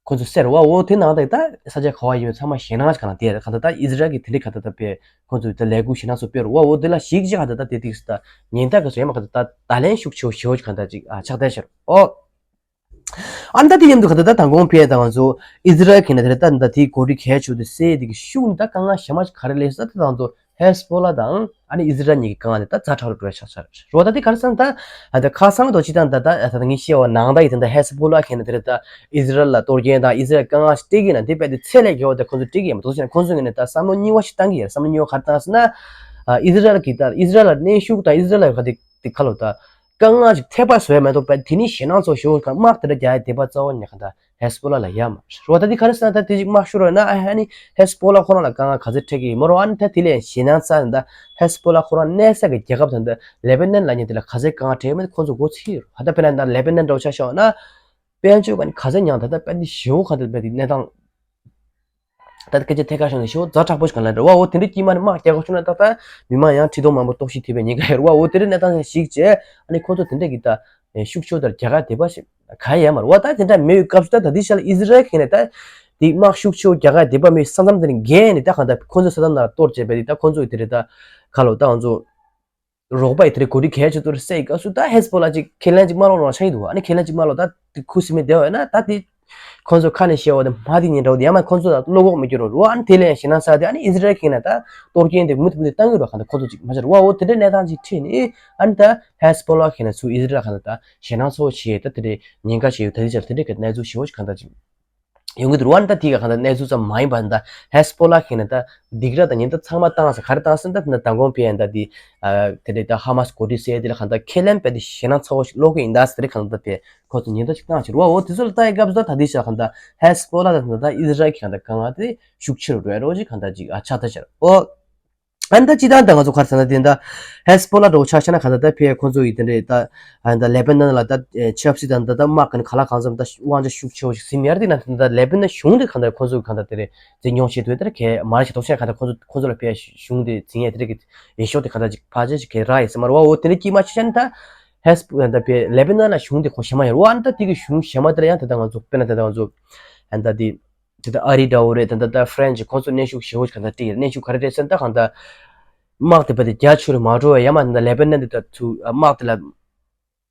ཁོ་ཚོ་ཟེར་བ་འོ་དེ་ནང་ལྟ་གི་ད་ས་ཆ་ག་བ་ཡིན་ཚང་མ་ཞེད་སྣང་ག་ན་དེ་ག་ད་ལྟ་ཨི་ཟི་རལ་གྱི་དེ་འདྲའི་ག་ད་ལྟ་བས་ཁོ་ཚོ་ད་ལས་འགུལ་ཞེད་སྣང་ཚོ་སྤེལ་རུ་བ་འོ་དེ་ལ་ཞིག་ཅིག་ག་ད་ལྟ་དེ་ཏིག་སི་ད་ཉེན་བརྡ་ག་ཚོ་ཡ་མ་ག་ད་ལྟ་ད་ལན་ཤུགས་ཆེ་བོ་ཞེ་བོ་ཅིག་ག་ད་ཅིག་ཨ་ཆགས་བསྡད་ཤར་ཨོ། ཨ་ནི་ད་དེ་མཉམ་དུ་ག་ད་ད་དང་གོང་འཕེལ་དང་ང་ཚོ་ཨི་ཟི་རལ་གྱི་ནས་དེ་ད་ད་དེའི་གོ་སྒྲིག་གལ་ཆེ་དེ་སེ་དེ་གི་ཤུགས་ནི་ད་དཀའ་ངལ་གཞན་མ་ག་རེ་ལས་ས་ད་ད་ང་ཚོ་ཧེ་སི་བྷོ་ལ་དང་ཨ་ནི་ཨི་ཟི་རལ་གཉིས་ཀྱི་དཀའ་ངལ་དེ་ད་ཛ་དྲག་རུ་འགྲོ་ཆགས་ཆགས་རོ། ད་དེ་ག་རེ་ཟེར་ན་ད་ད་ཁ་སང་དོ་ཅི་དང་ད་ད་ད་ངས་བཤད་བ་ནང་ད་ཡི་དེ་ད་ཧེ་སི་བྷོ་ལ་གི་ནས་དེ་ད་ཨི་ཟི་རལ་ལ་གཏོར་སྐྱོན་དང་ཨི་ཟི་རལ་དཀའ་ངལ་སྤྲད་ཀྱི་ན་དེ་བས་དེ་ཚད་ལས་བརྒལ་བ་དེ་ཁོང་ཚོ་སྤྲད་ཀྱི་ཡིན་མ་གཏོགས་ཟེར་ན་ཁོང་ཚོ་ངས་ནས་ད་བསམ་བློ་གཉིས་པ་ཞིག་བཏང་གི་ཡོད། བསམ་བློ་གཉིས་པ་ག་རེ་བཏང་ཟེར་ན་ཨི་ཟི་རལ་གྱི་ད་ཨི་ཟི་རལ་ལ་གནོན་ཤུགས་དང་ཨི་ཟི་རལ་ལ་ག་དེ་དེ་ཁ་ལོ་ད། དཀའ་ངལ་ཅིག་ཐེབས་པ་བཟོས་མ་གཏོགས་པ་དེ་ནི་ཞེད་སྣང་ཚོ་ཞེ་པོ་གང་དམག་དེ་འདྲ་རྒྱག་ཡ་དེ་པ་རྩ་བ་ནས་གང་ལྟར་ཧེ་སི་བྷོ་ལ་ལ་ཡ་མ་རེད་བ། ད་དེ་ག་རེ་ཟེར་ན་ད་དེ་ཅིག་དམག་ཤོར་བ་ན་ཨ་ཧ་ནི་ཧེ་སི་བྷོ་ལ་ཁོ་རང་ལ་དཀའ་ངལ་ག་ཚོད་འཕྲད་ཀྱི་ཡིན་མ་རེད་བ། ཨ་ནི་ད་དེ་ལས་ཞེད་སྣང་ཚ་ད་ཧེ་སི་བྷོ་ལ་ཁོ་རང་གནས་ས་གི་རྒྱལ་ཁབ་ད་ད་ལེ་བྷ་ནན་ལ་ཉིན་དེ་ལ་ག་ཚོད་དཀའ་ངལ་འཕྲད་ཡོད་མེད་ཁོ་ཚོ་མགོ་ཚོད་ཡོད་རེད་བ། ད་དཔེར་ན་ད་ལེ་བྷ་ནན་འདྲ་བོ་ཆ་བཞག་ན་དཔལ་འབྱོར་ག་ནི་ག་ཚོད་ཉང་ད་ད་དཔལ་འདི་ཞེ་པོ་ག་ད་དཔལ་འདི་གནས་སྟངས། ད་སྐད་ཆ་ཐད་ཀར་བྱུང་ནས་ཞེ་པོ་ཛ་དྲག་པོ་ཞིག་ག་ལ་འདྲ་བ་འོ་དེ་འདྲའི་དཀྱིལ་མ་ནས་དམག་རྒྱག་ག་བྱུང་ན་ཏག་ཏག་མི་མང་ཡང་ཁྲི་སྟོང་མང་པོ་ལྟོགས་ཤི་ཐེབས་པའི་ཉེན་ཁ་ཡོད་རེད་བ། འོ་དེ་འདྲའི་གནས་སྟངས་ཤིག་བྱས་ཨ་ནི་ཁོ་ཚོ་དེ་འདྲ་གི་ད་ཤུགས་ཆེ་དར་རྒྱག་ག་དེ་པ་ཞིག་ག་ཡ་མ་རེད་བ། ད་དེ་འདྲ་མེད་པའི་སྐབས་སུ་ད་ད་ལྟའི་ཆ་ལ་ཨི་ཟི་རལ་གྱི་ནས་ད་དེ་དམག་ཤུགས་ཆེ་རྒྱག་ག་དེ་པ་མེད་ས་མཚམས་དེ་ནས་བརྒལ་ནས་ད་གང་ལྟར་ཁོ་ཚོ་ས་མཚམས་ནང་ལ་གཏོར་བྱས་པ་དེ་ད་ཁོ་ཚོ་གི་དེ་རེད་ད་ག་ལོ་ད་ང་ཚོ། རོགས་པ་ཡི་དེ་རིང་གོ་སྒྲིག་གལ་ཆེ་ཏོ་རེད་སའི་སྐབས་སུ་ད་ཧེ་སི་བྷོ་ལ་ཅིག་ཁས་ལེན་ཅིག་མ་ལོག་རང་ཆགས་ཀྱི་འདུག་ཨ་ནི་ཁས་ལེན་ཅིག་མ་ལོག་ད་དེ་ཁུ་སིམ་མེ་བསྡད་པ་ཡོད་ན་ད་དེ་ཁོང་ཚོ་ཁ་ནས་བཤད་པ་དེ་མ་དེ་ཉིན་འདྲ་བོ་དེ་ཡང་མ་ཁོང་ཚོ་ལ་བློ་ཁོག་མི་སྐྱོ་རོགས་རུ་ཨ་ནི་དེ་ལས་ཞེད་སྣང་ཚ་དེ་ཨ་ནི་ཨི་ཟི་རལ་གྱིས་ན་ད་གཏོར་སྐྱོན་དེ་མུ་མཐུད་མུ་མཐུད་བཏང་གི་རོགས་གང་ལྟར་ཁོང་ཚོ་ཅིག་མ་ཆར་བ་འོ་དེ་འདྲའི་གནས་སྟངས་ཅིག་འཁྲིད་ནས་ཨ་ནི་ད་ཧེ་སི་བྷོ་ལ་གྱིས་ན་ཚུར་ཨི་ཟི་རལ་གང་ལྟར་ད་ཞེད་སྣང་ཚ་བོ་བྱས་ད་དེ་འདྲའི་ཉེན་ཁ་ཞིག་ཡོད་ད་དེ་ཆར་དེ་འདྲའི་གི་གནས་ཚུལ་ཞེ་པོ་ཅིག་གང་ལྟར་ཅིག་ཡོང་གི་འདུག་རུ་བ་ནི་ད་དེ་ག་གང་ལྟར་གནས་ཚུལ་ཙམ་མ་ཡིན་པ་ད་ཧེ་སི་བྷོ་ལ་གིས་ན་ད་སྡིགས་ར་དང་ཉེན་བརྡ་ཚང་མ་བཏང་ས་ག་རེ་བཏང་ཟེར་ན་ད་ད་མདང་དགོང་པའི་ད་དེ་དེ་འདྲའི་ད་ཧ་མ་སི་གོ་སྒྲིག་ཟེར་དེ་ལ་གང་ལྟར་ཁས་ལེན་པ་དེ་ཞེད་སྣང་ཚ་བོ་ཞིག་སློག་གི་ཡིན་ད་ཟེར་དེ་གང་ལྟར་པས་ཁོ་ཚོ་ཉེན་བརྡ་ཞིག་བཏང་ཕྱིར་བ་འོ་དེ་ཚོ་ལ་ལྟ་ཡི་སྐབས་སུ་ད་ད་དེ་ཤ་གང་ལྟར་ཧེ་སི་བྷོ་ལ་དང་ད་ཨི་ཟི་རལ་གྱི་གང་ལྟར་དཀའ་ངལ་དེ་ཤུགས་ཆེ་རུ་འགྲོ་ཡ་རོ་ཞིག་གང་ལྟར་ཅིག་ཨ་ཆགས་ད་ཤར་འོ། ཨ་ནི་ད་སྤྱི་བཏང་ད་ང་ཚོ་ག་རེ་ཟེར་ན་དེ་ད་ཧེ་སི་བྷོ་ལ་འདྲ་བོ་ཆ་བཞག་ན་ག་ད་ད་ཕེ་ཁོང་ཚོ་ཡི་དེ་འདྲའི་ད་ཨ་ད་ལེ་བྷ་ནན་ལ་ད་ཆབ་སྲིད་དང་ད་ད་དམག་གི་ནི་ག་ལ་གང་འཚམ་ད་དབང་ཆ་ཤུགས་ཆེ་བོ་ཞིག་ཟིན་ཡར་དེ་ན་ད་ལེ་བྷ་ནན་གཞུང་དེ་གང་ལྟར་ཁོང་ཚོ་གི་གང་ལྟར་དེ་རེད་འཛིན་སྐྱོང་བྱེད་དུས་དེ་རེད་གལ་མ་རེད་ཞིག་དོགས་ཤེས་གང་ལྟར་ཁོང་ཚོ་ཁོང་ཚོ་ལ་ཕེ་གཞུང་དེ་འཛིན་ཡས་དེ་རེད་གི་ཡེ་ཤོག་དེ་གང་ལྟར་ཅིག་ཕལ་ཆེར་ཞིག་གལ་རག་ཡས་ཟེར་མ་རེད་བ། འོ་དེ་འདྲའི་དཀྱིལ་མ་ཆ་བཞག་ན་ད་ཧེ་སི་ད་ཕེ་ལེ་བྷ་ནན་ལ་གཞུང་དེ་ཁོ་ཞེ་མ་ཡོད་རེད་བ། ཨ་ནི་ད་དེ་གི་གཞུང་ཞེ་མ་དེ་ལ་ཡང་དེ་ད་ང་ཚོ་དཔེར་ན་དེ་ད་ང་ཚོ་ཨ་ད་དེ། དེ་ལྟར་ཨ་རི་འདྲ་བོ་རེད། ད་ལྟ་ད་ཧྥ་རན་ཆི་ཁོང་ཚོ་གནོན་ཤུགས་ཞེ་པོ་ཞིག་གང་ལྟར་སྤྲད་ཡོད། གནོན་ཤུགས་ག་རེ་སྤྲད་ཟེར་ན་ད་གང་ལྟར་དམག་དེ་བ་དེ་རྒྱ་ཆེ་རུ་མ་འགྲོ་བ་ཡ་མ་ད་ལྟ་ལེ་བྷ་ནན་དེ་ད་ཚུར་དམག་དེ་ལ་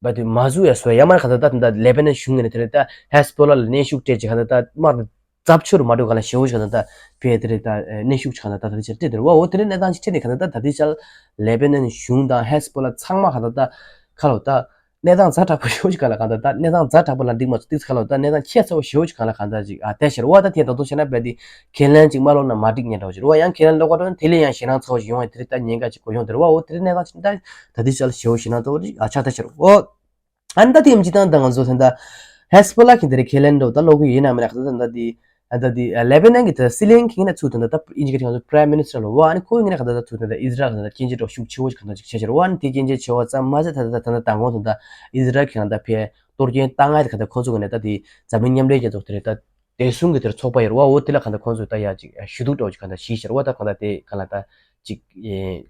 བ་དེ་མ་བཟུང་ཡ་བཟོ་ཡ་མ་གང་ལྟར་ད་ད་ལྟ་ལེ་བྷ་ནན་གཞུང་ངོས་ནས་དེ་རེད་ད་ཧེ་སི་བྷོ་ལ་ལ་གནོན་ཤུགས་སྤྲད་ཅིག་གང་ལྟར་ད་དམག་དེ་ཚབས་ཆེ་རུ་མ་འགྲོ་གང་ལ་ཞེ་པོ་ཞིག་གང་ལྟར་ད་བས་དེ་རེད་ད་གནོན་ཤུགས་ཅིག་གང་ལྟར་ད་ད་དེ་ཆར་སྤྲད་དེ་རེད་བ། འོ་དེ་རེད་གནས་སྟངས་ཅིག་འཕྲད་ནས་གང་ལྟར་ད་ད་དེ་ཆར་ལེ་བྷ་ནན་གཞུང་དང་ཧེ་སི་བྷོ་ལ་ཚང་མ་གང་ལྟར་ད་ཁ་ལོ་ད། གནས་སྟངས་ཛ་དྲག་པོ་ཞེ་པོ་ཞིག་ག་ལ་གང་ལྟར་ད་གནས་སྟངས་ཛ་དྲག་པོ་ལ་འགྲིག་མ་ཚུགས་ཏིག་ཁ་ལ་ད་གནས་སྟངས་ཁྱད་མཚར་བོ་ཞེ་པོ་ཞིག་ག་ལ་གང་ལྟར་ཅིག་ཨ་བསྡད་ཤར་བ། ད་དེ་ད་དུང་བྱས་ན་རྦད་དེ་ཁས་ལེན་ཅིག་མ་ལོག་ན་མ་འགྲིག་ཉེན་འདྲ་བོ་ཞིག་རེད་བ། ཡང་ཁས་ལེན་ལོག་ག་འགྲོ་ན་དེ་ལས་ཡང་ཞེད་སྣང་ཚ་བོ་ཞིག་ཡོང་བ་དེ་རེད། ད་ཉེན་ཁ་ཅིག་གོ་ཡོང་དེ་རེད་བ། འོ་དེ་རེད་གནས་སྟངས་ཅིག་ད་ད་དེ་ཅག་ལ་ཞེ་པོ་ཞེད་སྣང་ཚ་བོ་ཞིག་ཨ་ཆགས་བསྡད་ཤར་བ། ཨ་ནི་ད་དེ་ཡང་སྤྱི་བཏང་ད་ང་ཚོ་ད་ད་ཧེ་སི་བྷོ་ལ་གི་དེ་རེད་ཁས་ལེན་འགྲོ་ད་ལོག་གི་ཡིན་ན་མིན་ན་ད་ད་ད་དེ། ཨ་ད་དེ་ལེ་པེ་ནན་གྱི་ད་སྲིད་བློན་གྱི་ངོས་ནས་ཚུར་ད་ད་ད་ཨིན་ཇི་གི་ང་ཚོ་Prime Minister ལ་བ་ཨ་ནི་ཁོའི་ངོས་ནས་ག་ད་ད་ཚུར་ད་ད་ཨི་ཟི་རལ་ག་ད་ད་སྐྱོན་བརྗོད་འདྲ་ཤུགས་ཆེ་བོ་ཞིག་ག་ད་ཅིག་བྱས་ཤར་བ་ཨ་ནི་དེ་སྐྱོན་བརྗོད་བྱས་པ་ཙམ་མ་ཟད་ད་ད་ད་ད་ད་མདང་དགོང་ད་ད་ཨི་ཟི་རལ་གྱི་ང་ད་ཕའི་གཏོར་སྐྱོན་བཏང་ཡ་དེ་ག་ད་ཁོ་ཚོ་གི་ནས་ད་དེ་འཛམ་གླིང་མཉམ་འབྲེལ་རྒྱལ་ཚོགས་དེ་རེད་ད། བདེ་སྲུང་གི་དེར་ཚོགས་པ་ཡོད་རེད་བ། འོ་དེ་ལ་གང་ལྟར་ཁོང་ཚོས་ད་ཡ་ཅིག་ཞུ་གཏུག་འདྲ་བོ་ཅིག་གང་ལྟར་བྱས་ཤར་བ། ད་གང་ལྟར་དེ་གང་ལ་ད་ཅིག་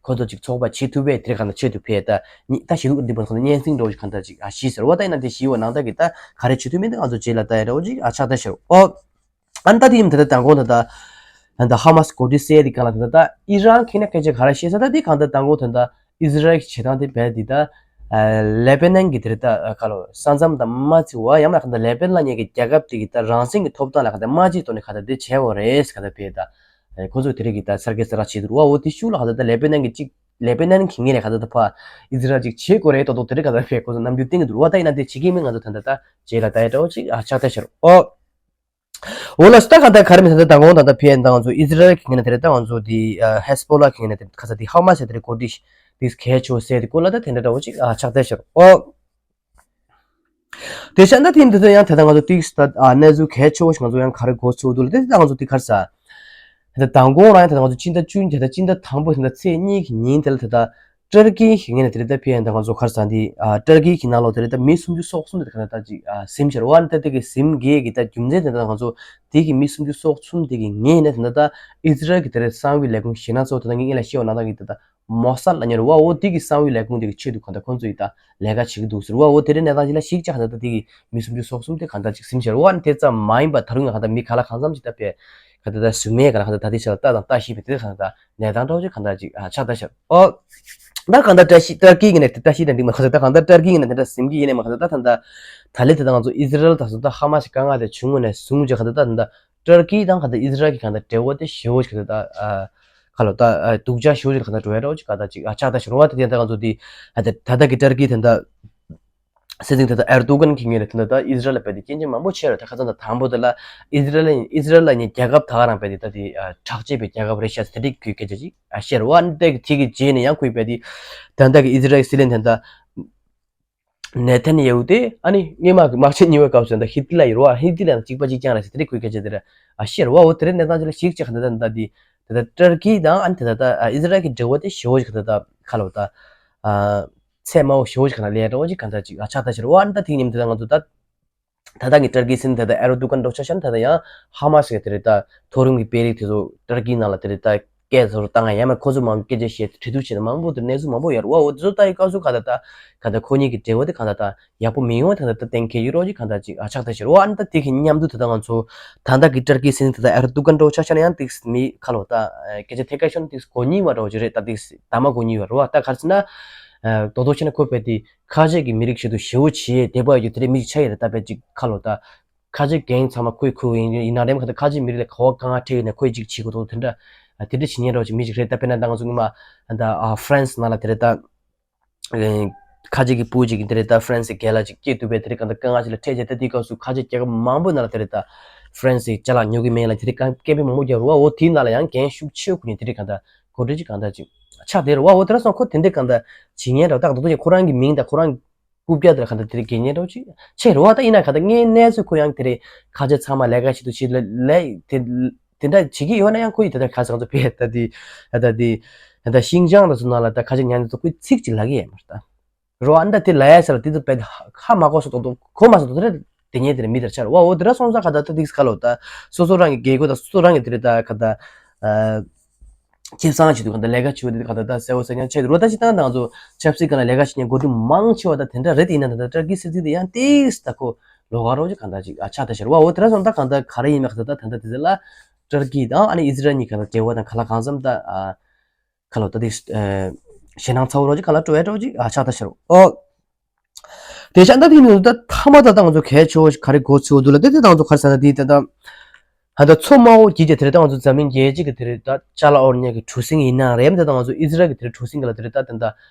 ཁོང་ཚོ་ཅིག་ཚོགས་པ་བྱེད་ཐུབ་པའི་དེར་གང་ལྟར་ཆེད་དུ་ཕེབས་ད་ད་ཞུ་གཏུག་འདི་པ་གང་ལྟར་སྙན་སེང་འདྲ་བོ་ཅིག་གང་ལྟར་ཅིག་ཞུས་ཟེར་བ། ད་ཡིན་ན་དེ་ཞུས་བ་ནང་ལྟར་གི་ད་ག་རེ་བྱེད་ཐུབ་མིན་དེ་ང་ཚོ་རྗེས་ལ་ད་ཡ་འདྲ་བོ་ཅིག་ཆགས་ད་ཤར་ཨོ། ཨ་ནི་ད་དེ་ཡིན་ད་ད་དང་གོང་ད་ད་ད་ཧ་མ་སི་གོ་སྒྲིག་སེ་དེ་གང་ལ་ད་ད་ཨི་རན་གི་ནས་སྐད་ཆ་ག་རེ་བཤད་ས་ད་དེ་གང་ལྟར་དང་གོང་ད་ད། ཨི་ཟི་རལ་གྱི་བྱེད་སྟངས་དེ་རྦད་དེ་ད། ཨ་ལེ་པེ་ནན་གྱི་དེ་རེད་ད་ཨ་ག་ལོ་ས་མཚམས་དང་མ་བརྩི་བ་ཡང་ན་ག་ད་ལེ་པེ་ནན་ལབ་མཁན་གྱི་རྒྱལ་ཁབ་དེ་གི་ད་རང་བཙན་གྱི་ཐོབ་ཐང་ལ་ག་ད་མ་བརྩི་ཐོག་ནས་ག་ད་དེ་བྱས་པ་རེད་ག་ད་རྦད་ད། ཨ་ཁོ་ཚོས་དེ་རིགས་ཀྱི་ད་གསར་བརྗེ་གསར་རག་བྱེད་འདུག་བ། འོ་དེ་ཤུགས་ལ་ག་ད་ད་ལེ་པེ་ནན་གྱི་གཅིག་ལེ་པེ་ནན་གྱི་ངོས་ནས་ག་ད་ད་ཕ་ཨི་ཟི་རལ་གཅིག་བྱེད་དགོས་རེད་ཏོག་ཏོག་དེ་རིགས་ག་ད་རྦད་ཁོ་ཚོ་རྣམ་འགྱུར་བསྟན་གྱི་འདུག་བ། ད་ཡིན་ན་དེ་བྱེད་ཀྱི་མིན་ང་ཚོ་ད་ད་ད་བྱས་ལ་ད་ཡ་འདྲ་བོ་ཅིག་ཨ་ཆགས་ད་ཤར་ཨོ། འོ་ལགས་སོ། ད་ག་ད་ག་རེ་མི་ད་ད་ད་གོང་ད་ད་ཕེ་ཡན་ད་ང་ཚོ་ཨི་ཟི་རལ་གྱི་ངོས་ནས་དེ་རེད་ད་ང་ཚོ་དེ་ཧེ་སི་བྷོ་ལ་གྱི་ངོས་ནས་དེ་ཁ་ས་དེ་ཧ་མ་སི་དེ་རེད་གོ་སྒྲིག་དེ་གལ་ཆེ་བོ་ཟེར་དེ་སྐོར་ལ་ད་དེ་འདྲ་འདྲ་བོ་ཅིག་ཨ་ཆགས་བསྡད་ཤར་ཨོ། དེ་བྱས་ད་དེ་འདི་ཚོ་ཡང་ད་ད་ང་ཚོ་ཏིག་ས་ད་ཨ་གནས་ཚུལ་གལ་ཆེ་བོ་ཞིག་ང་ཚོ་ཡང་ག་རེ་གོ་ཚུལ་འདུག་ལ་དེ་ད་ང་ཚོ་དེ་གར་ས་དེ་ད་དང་གོང་རང་ཡང་ད་ད་ང་ཚོ་སྤྱི་ཟླ་བཅུ་གཉིས་དེ་ད་སྤྱི་ཟླ་དང་པོ་དེ་ད་ཚེས་གཉིས་ཀྱི་ཉིན་དེ་ལ་ད་ད། ཏུར་ཀི་གི་ངོས་ནས་དེ་རེད་ད་ཕེ་ཡན་ད་ང་ཚོ་གར་ས་འདི་ཨ་ཏུར་ཀི་གི་ནང་ལོགས་དེ་རེད་ད་མི་སུམ་ཅུ་སོ་གསུམ་དེ་ག་ད་ད་ཅིག་ཨ་ཟིན་ཤར་བ། ཨ་ནི་ད་དེ་གི་ཟིན་གི་གི་ད་རྒྱུ་མཚན་དེ་ད་ང་ཚོ་དེ་གི་མི་སུམ་ཅུ་སོ་གསུམ་དེ་གི་ངོས་ནས་དེ་ད་ད་ཨི་ཟི་རལ་གི་དེ་རེད་གསང་བའི་ལས་ཁུངས་གཞན་ན་ཚོ་དེ་ད་ངས་ངས་ལ་ཤེས་བ་ན་ད་གི་དེ་ད་མོ་སཱད་ལ་ཉེ་རུ་བ། འོ་དེ་གི་གསང་བའི་ལས་ཁུངས་དེ་གི་ཆེད་དུ་ག་ད་ཁོང་ཚོ་ཡི་ད་ལས་ཀ་བྱེད་གི་འདུག་ཟེར་བ། འོ་དེ་རེད་གནས་སྟངས་ཅིག་ལ་ཞིག་ཅིག་ག་ད་ད་དེ་གི་མི་སུམ་ཅུ་སོ་གསུམ་དེ་ག་ད་ཅིག་ཟིན་ཤར་བ། ཨ་ནི་དེ་ཙམ་མ་ཡིན་པ་ད་རུང་ཡང་ག་ད་མི་ག་ལ་གང་འཚམ་ཅིག་ད་ཕེ་ག་ད་ད་ཟུར་མེད་ག་ལ་ག་ད་ད་དེ་ཆ་ལ་ལྟ་དང་ལྟ་ཤེས་པའི་དེ་ག་ད་ད། གནས་སྟངས་འདྲ་བོ་ཅིག་གང་འདྲ་ཅིག་ཨ་ཆགས་ད་ཤར་ཨོ། ད་གང་འདྲ་བཀྲ་ཤིས་ཏུར་ཀི་གི་ནས་བཀྲ་ཤིས་དང་འགྲིག་མ་ཁ་ས་ད་གང་འདྲ་ཏུར་ཀི་གི་ནས་དེ་འདྲ་ཟིན་གི་ཡིན་ནས་མ་ཁ་ས་ད་ད་ད་ད་ལེ་དེ་ད་ང་ཚོ་ཨི་ཟི་རལ་ད་སོ་ད་ཧ་མ་སི་དཀའ་ངལ་དེ་བྱུང་ངོ་ནས་བཟུང་ཅིག་གང་འདྲ་ད་ད་ད་ཏུར་ཀི་དང་གང་འདྲ་ཨི་ཟི་རལ་གི་གང་འདྲ་འབྲེལ་བ་དེ་ཞེ་བོ་ཅིག་གང་འདྲ་ད་ཨ་ག་ལོ་ད་ཨ་སྡུག་ཅག་ཞེ་བོ་ཅིག་གང་འདྲ་འགྲོ་ཡ་འདྲ་བོ་ཅིག་གང་འདྲ་ཅིག་ཨ་ཆགས་ད་ཤར་བ། ད་དེ་ད་ང་ཚོ་དེ་ཨ་ད་ད་ད་གི་ཏུར་ཀི་དེ་འདྲ། སྲིད་འཛིན་ད་ལྟ་ཨེར་དུ་གན་གྱི་ངོས་ནས་ད་ལྟ་ཨི་ཟི་རལ་ལ་རྦད་དེ་སྐྱོན་བརྗོད་མང་པོ་བྱས་རེད། ད་ཁ་སང་ད་དང་པོ་དེ་ལ་ཨི་ཟི་རལ་ཨི་ཟི་རལ་ལ་ནི་རྒྱལ་ཁབ་ད་ག་རང་རྦད་དེ་ད་དེ་དྲག་སྐྱེད་པའི་རྒྱལ་ཁབ་རེད་ཤག་ཟེར་དེ་འདྲའི་སྐད་ཆ་ཅིག་བཤད་རེད་བ། ཨ་ནི་དེ་གི་དེ་གི་རྗེས་ནས་ཡང་ཁོས་རྦད་དེ་ད་ལྟ་གི་ཨི་ཟི་རལ་གྱི་སྲིད་བློན་ད་ལྟ་ནེ་ཐན་ཡ་ཧུ་དེ་ཨ་ནི་སྔོན་མ་གི་དམག་ཆེན་གཉིས་པའི་སྐབས་སུ་ད་ཧི་ཏི་ལ་ཡོད་རེད་བ། ཧི་ཏི་ལ་ཡང་གཅིག་པ་གཅིག་རྐྱང་རེད་ཟེར་དེ་འདྲའི་ཁོས་སྐད་ཆ་དེ་འདྲ་ཨ་བཤད་རེད་བ། འོ་དེ་འདྲའི་གནས་སྟངས་ཅིག་ལ་ཞིག་ཅིག་གང་འདྲ་ད་ད་དེ་ད་ལྟ་ཏུར་ཀི་དང་ཨ་ནི་ད་ལྟ་ཨི་ཟི་རལ་གྱི་འབྲེལ་བ་དེ་ཞེ་བོ་ཅིག་གང་འདྲ་ད་ག་ལོ་ད། ཚད་དམའ་བོ་ཞེ་བོ་ཞིག་ག་ན་ལས་འདྲ་བོ་ཅིག་ག་འདྲ་ཅིག་ཨ་ཆགས་ད་ཤར་བ། ཨ་ནི་ད་དེ་མཉམ་དུ་ད་ང་ཚོ་ད་ད་ལྟ་གི་ཏུར་ཀི་སྲིད་འཛིན་ད་ལྟ་ཨེར་དུ་གན་འགྲོ་ཆ་ཤར་ད་ལྟ་ཡང་ཧ་མ་སི་གི་དེ་རེད་ད་མཐོ་རིམ་གྱི་དཔོན་རིགས་དེ་ཚོ་ཏུར་ཀི་ནང་ལ་དེ་རེད་ད་སྐད་ཚོར་བཏང་ཡ་མ་ཁོ་ཚོ་མང་སྐད་ཆ་བཤད་དེ་གྲོས་བསྡུར་བྱས་ན་མང་པོ་དེ་གནས་ཚུལ་མང་པོ་ཡོད་རེད་བ། འོ་དེ་ཚོ་ལྟ་ཡི་སྐབས་སུ་ག་ད་ད་ག་ད་ཁོ་གཉིས་ཀྱི་འབྲེལ་བ་དེ་ག་ད་ད་ཡག་པོ་མི་ཡོང་བ་ད་ད་ད་གཏན་འཁེལ་ཡོད་རོགས་ཅིག་ག་འདྲ་ཅིག་ཨ་ཆགས་ད་ཤར་བ། ཨ་ནི་ད་དེ་གི་མཉམ་དུ་ད་ད་ང་ཚོ་ད་ལྟ་གི་ཏུར་ཀི་སྲིད་འཛིན་ད་ལྟ་ཨེར་དུ་གན་འགྲོ་ཆ་ཤར་ན་ཡང་ཏིག་མི་ཁ་ལོ་ད་སྐད་ཆ་ཐད་ཀར་ཤོར་ན་ཏིག་གོ་གཉིས་བ་འདྲ་བོ་ཅིག་རེད། ད་ཏིག་ད་མ་གོ་གཉིས་བ་རེད་བ། ད་ག་རེ་ཟེར་ན་རྡོག་རྡོག་བྱས་ན་ཁོ་རྦད་དེ་ཁ་ཆེ་གི་མི་རིགས་ཆེད་དུ་ཞེ་བོ་བྱེད་དེ་བ་ཡོད་དེ་རེད། མི་ཞིག་ཆགས་ཡོད་རེད། ད་དཔེ་ཅིག་ཁ་ལོ་ད་ཁ་ཆེ་གེང་ཚང་མ་ཁོས་ཁུར་ཡིན་ཡིན་ན་རེམ་ཁ་ད་ཁ་ཆེ་མི་རིགས་ལ་ག་བ་གང་ང་ཁྲེལ་ཡོད་ན་ཁོས་ཅིག་བྱེད་དགོས་དོ་དེ་འདྲ་དེ་འདྲ་བྱེད་ཉན་རོགས་ཅིག་མི་ཞིག་རེད། ད་དཔེར་ན་ད་ང་ཚོ་སྔོན་མ་ད་ཧྥ་རན་སི་ནང་ལ་དེ་རེད་ད་ཁ་ཆེ་གི་བུ་ཅིག་གིས་དེ་རེད་ད་ཧྥ་རན་སི་རྒན་ལགས་ཅིག་སྐྱེས་ཐུབ་པའི་དེ་རེད་གང་ད་དཀའ་ངལ་ཅིག་ལ་འཕྲད་བྱས། ད་དེའི་སྐབས་སུ་ཁ་ཆེ་རྒྱལ་ཁབ་མང་པོའི་ནང་ལ་དེ་རེད་ད་ཧྥ་རན་སི་ཅ་ལག་ཉོ་གི་མེད་ལ་དེ་རེད་གང་སྐད་འབོད་མང་པོ་རྒྱག་རོགས་བ། འོ་དེའི་ནང་ལ་ཡང་འགན་ཤུགས་ཆེ་བོ་ཁུར་ནས་དེ་རེད་གང་ད་གོ་སྒྲིག་ཅིག་གང་ད་ཅིག་ཆགས་བསྡད་རོགས་བ། འོ་དེ་འདྲ་སོང་ཁོ་དེ་འདྲའི་གང་ད་བྱེད་ཉན་རོགས་ད་གང་ད་ཁོ་རང་གི་མིང་ད་ཁོ་རང་རྐུབ་བཀྱག་དེར་གང་ལྟར་དེ་རིགས་འགན་ཉན་འདྲ་བོ་ཅིག་ཆེ་རེད་བ། ད་ཡིན་ན་གང་ལྟར་ངའི་གནས་ཚུལ་ཁོ་ཡང་དེ་རེད་ཁ་ཆེ་ཚང་མ་ལས་ཀ་བྱེད་དུ་ཕྱིན་ལ་ལས་དེ་དེ་འདྲ་བྱེད་ཀྱི་ཡོད་ན་ཡང་ཁོ་ཡི་ད་ལྟ་ཁ་སང་ཚོ་ཕེ་ད་དེ་ད་ད་དེ་ད་ལྟ་ཤིང་ཅང་དང་ཚོ་ནང་ལ་ད་ཁ་ཆེ་ཉན་ཚོ་ཁོས་ཚིག་ཅིག་ལབ་ཀྱི་ཡོད་མ་རེད་ད་རོ། ཨ་ནི་ད་དེ་ལབ་ཡ་ས་ལ་དེ་ཚོ་བས་ཧ་མ་གོ་ས་ཏོག་ཏོག་གོ་མ་ས་ཏོག་ཏོག་རེད། དེ་ཉིད་དེར་མི་དེར་ཆར་བ་འོ་དེ་འདྲ་སོང་ཙང་ག་ད་ད་ཏིག་ཁ་ལོ་ད་སོ་སོ་རང་གི་རྒྱལ་སྒོ་དང་སོ་སོ་རང་གི་དེ་རེད་ད་ག་ད་ཨ་ཁེ་བཟང་བྱེད་དུས་ག་ད་ལས་ཀ་བྱེད་པ་དེ་ག་ད་ད་གསལ་བོ་གསལ་རྐྱང་ཆེ་རུ་ད་ཅི་ད་ང་ཚོ་ཆབ་སྲིད་སྒང་ལ་ལས་ཀ་བྱེད་མཁན་འགོ་ཁྲིད་མང་ཆེ་བ་ད་དེ་འདྲ་རེད། དེ་ཡིན་ན་ད་ད་ཏུར་ཀི་སྲིད་འཛིན་དེ་ཡང་ཏིག་ད་ཁོ་ལོགས་ཀ་རོགས་ཀྱི་ག་ད་ཅིག་ཨ་ཆགས་ད་ཤར་བ་འོ་དེ་འདྲ་སོང་ད་ག་ད་ག་རེ་ཡིན་མེད་ག་ད་ད་ད་ད་དེ་ལ་ཏུར་ཀི་དང་ཨ་ནི་ཨི་ཟི་རལ་གཉིས་ག་ད་འབྲེལ་བ་དང་ག་ལ་གང་འཚམ་ད་ཨ། ཁ་ལོ་ད་དེ་ཞེད་སྣང་ཚ་བོ་རོ་ཅིག་ག་ལ་སྤྲོ་བའི་འདྲ་བོ་ཅིག་ཨ་ཆགས་ད་ཤར་བ་འོ། དེ་ཤ་ད་དེ་ནི་ད་ཐ་མ་ད་ད་ང་ཚོ་གལ་ཆེ་བོ་ཞིག་ག་རེ་གོ་ཚུལ་འདུག་ལ་དེ་དེ་ད་ང་ཚོ་ག་རེ་ཟེར་ན་དེ་ད་ད་ད་ད་མཚོ་དམར་པོ་བརྒྱུད་དེ་དེ་རེད་ད་ང་ཚོ་འཛམ་གླིང་རྒྱལ་སྤྱི་གི་དེ་རེད་ད་ཅ་ལག་དབོར་མཁན་གྱི་གྲུ་གཟིངས་ཡིན་ན་རེད། ད་ད་ང་ཚོ་ཨི་ཟི་རལ་གྱི་དེ་རེད་གྲུ་གཟིངས་ག་ལ་དེ་རེད་ད་ད་ད་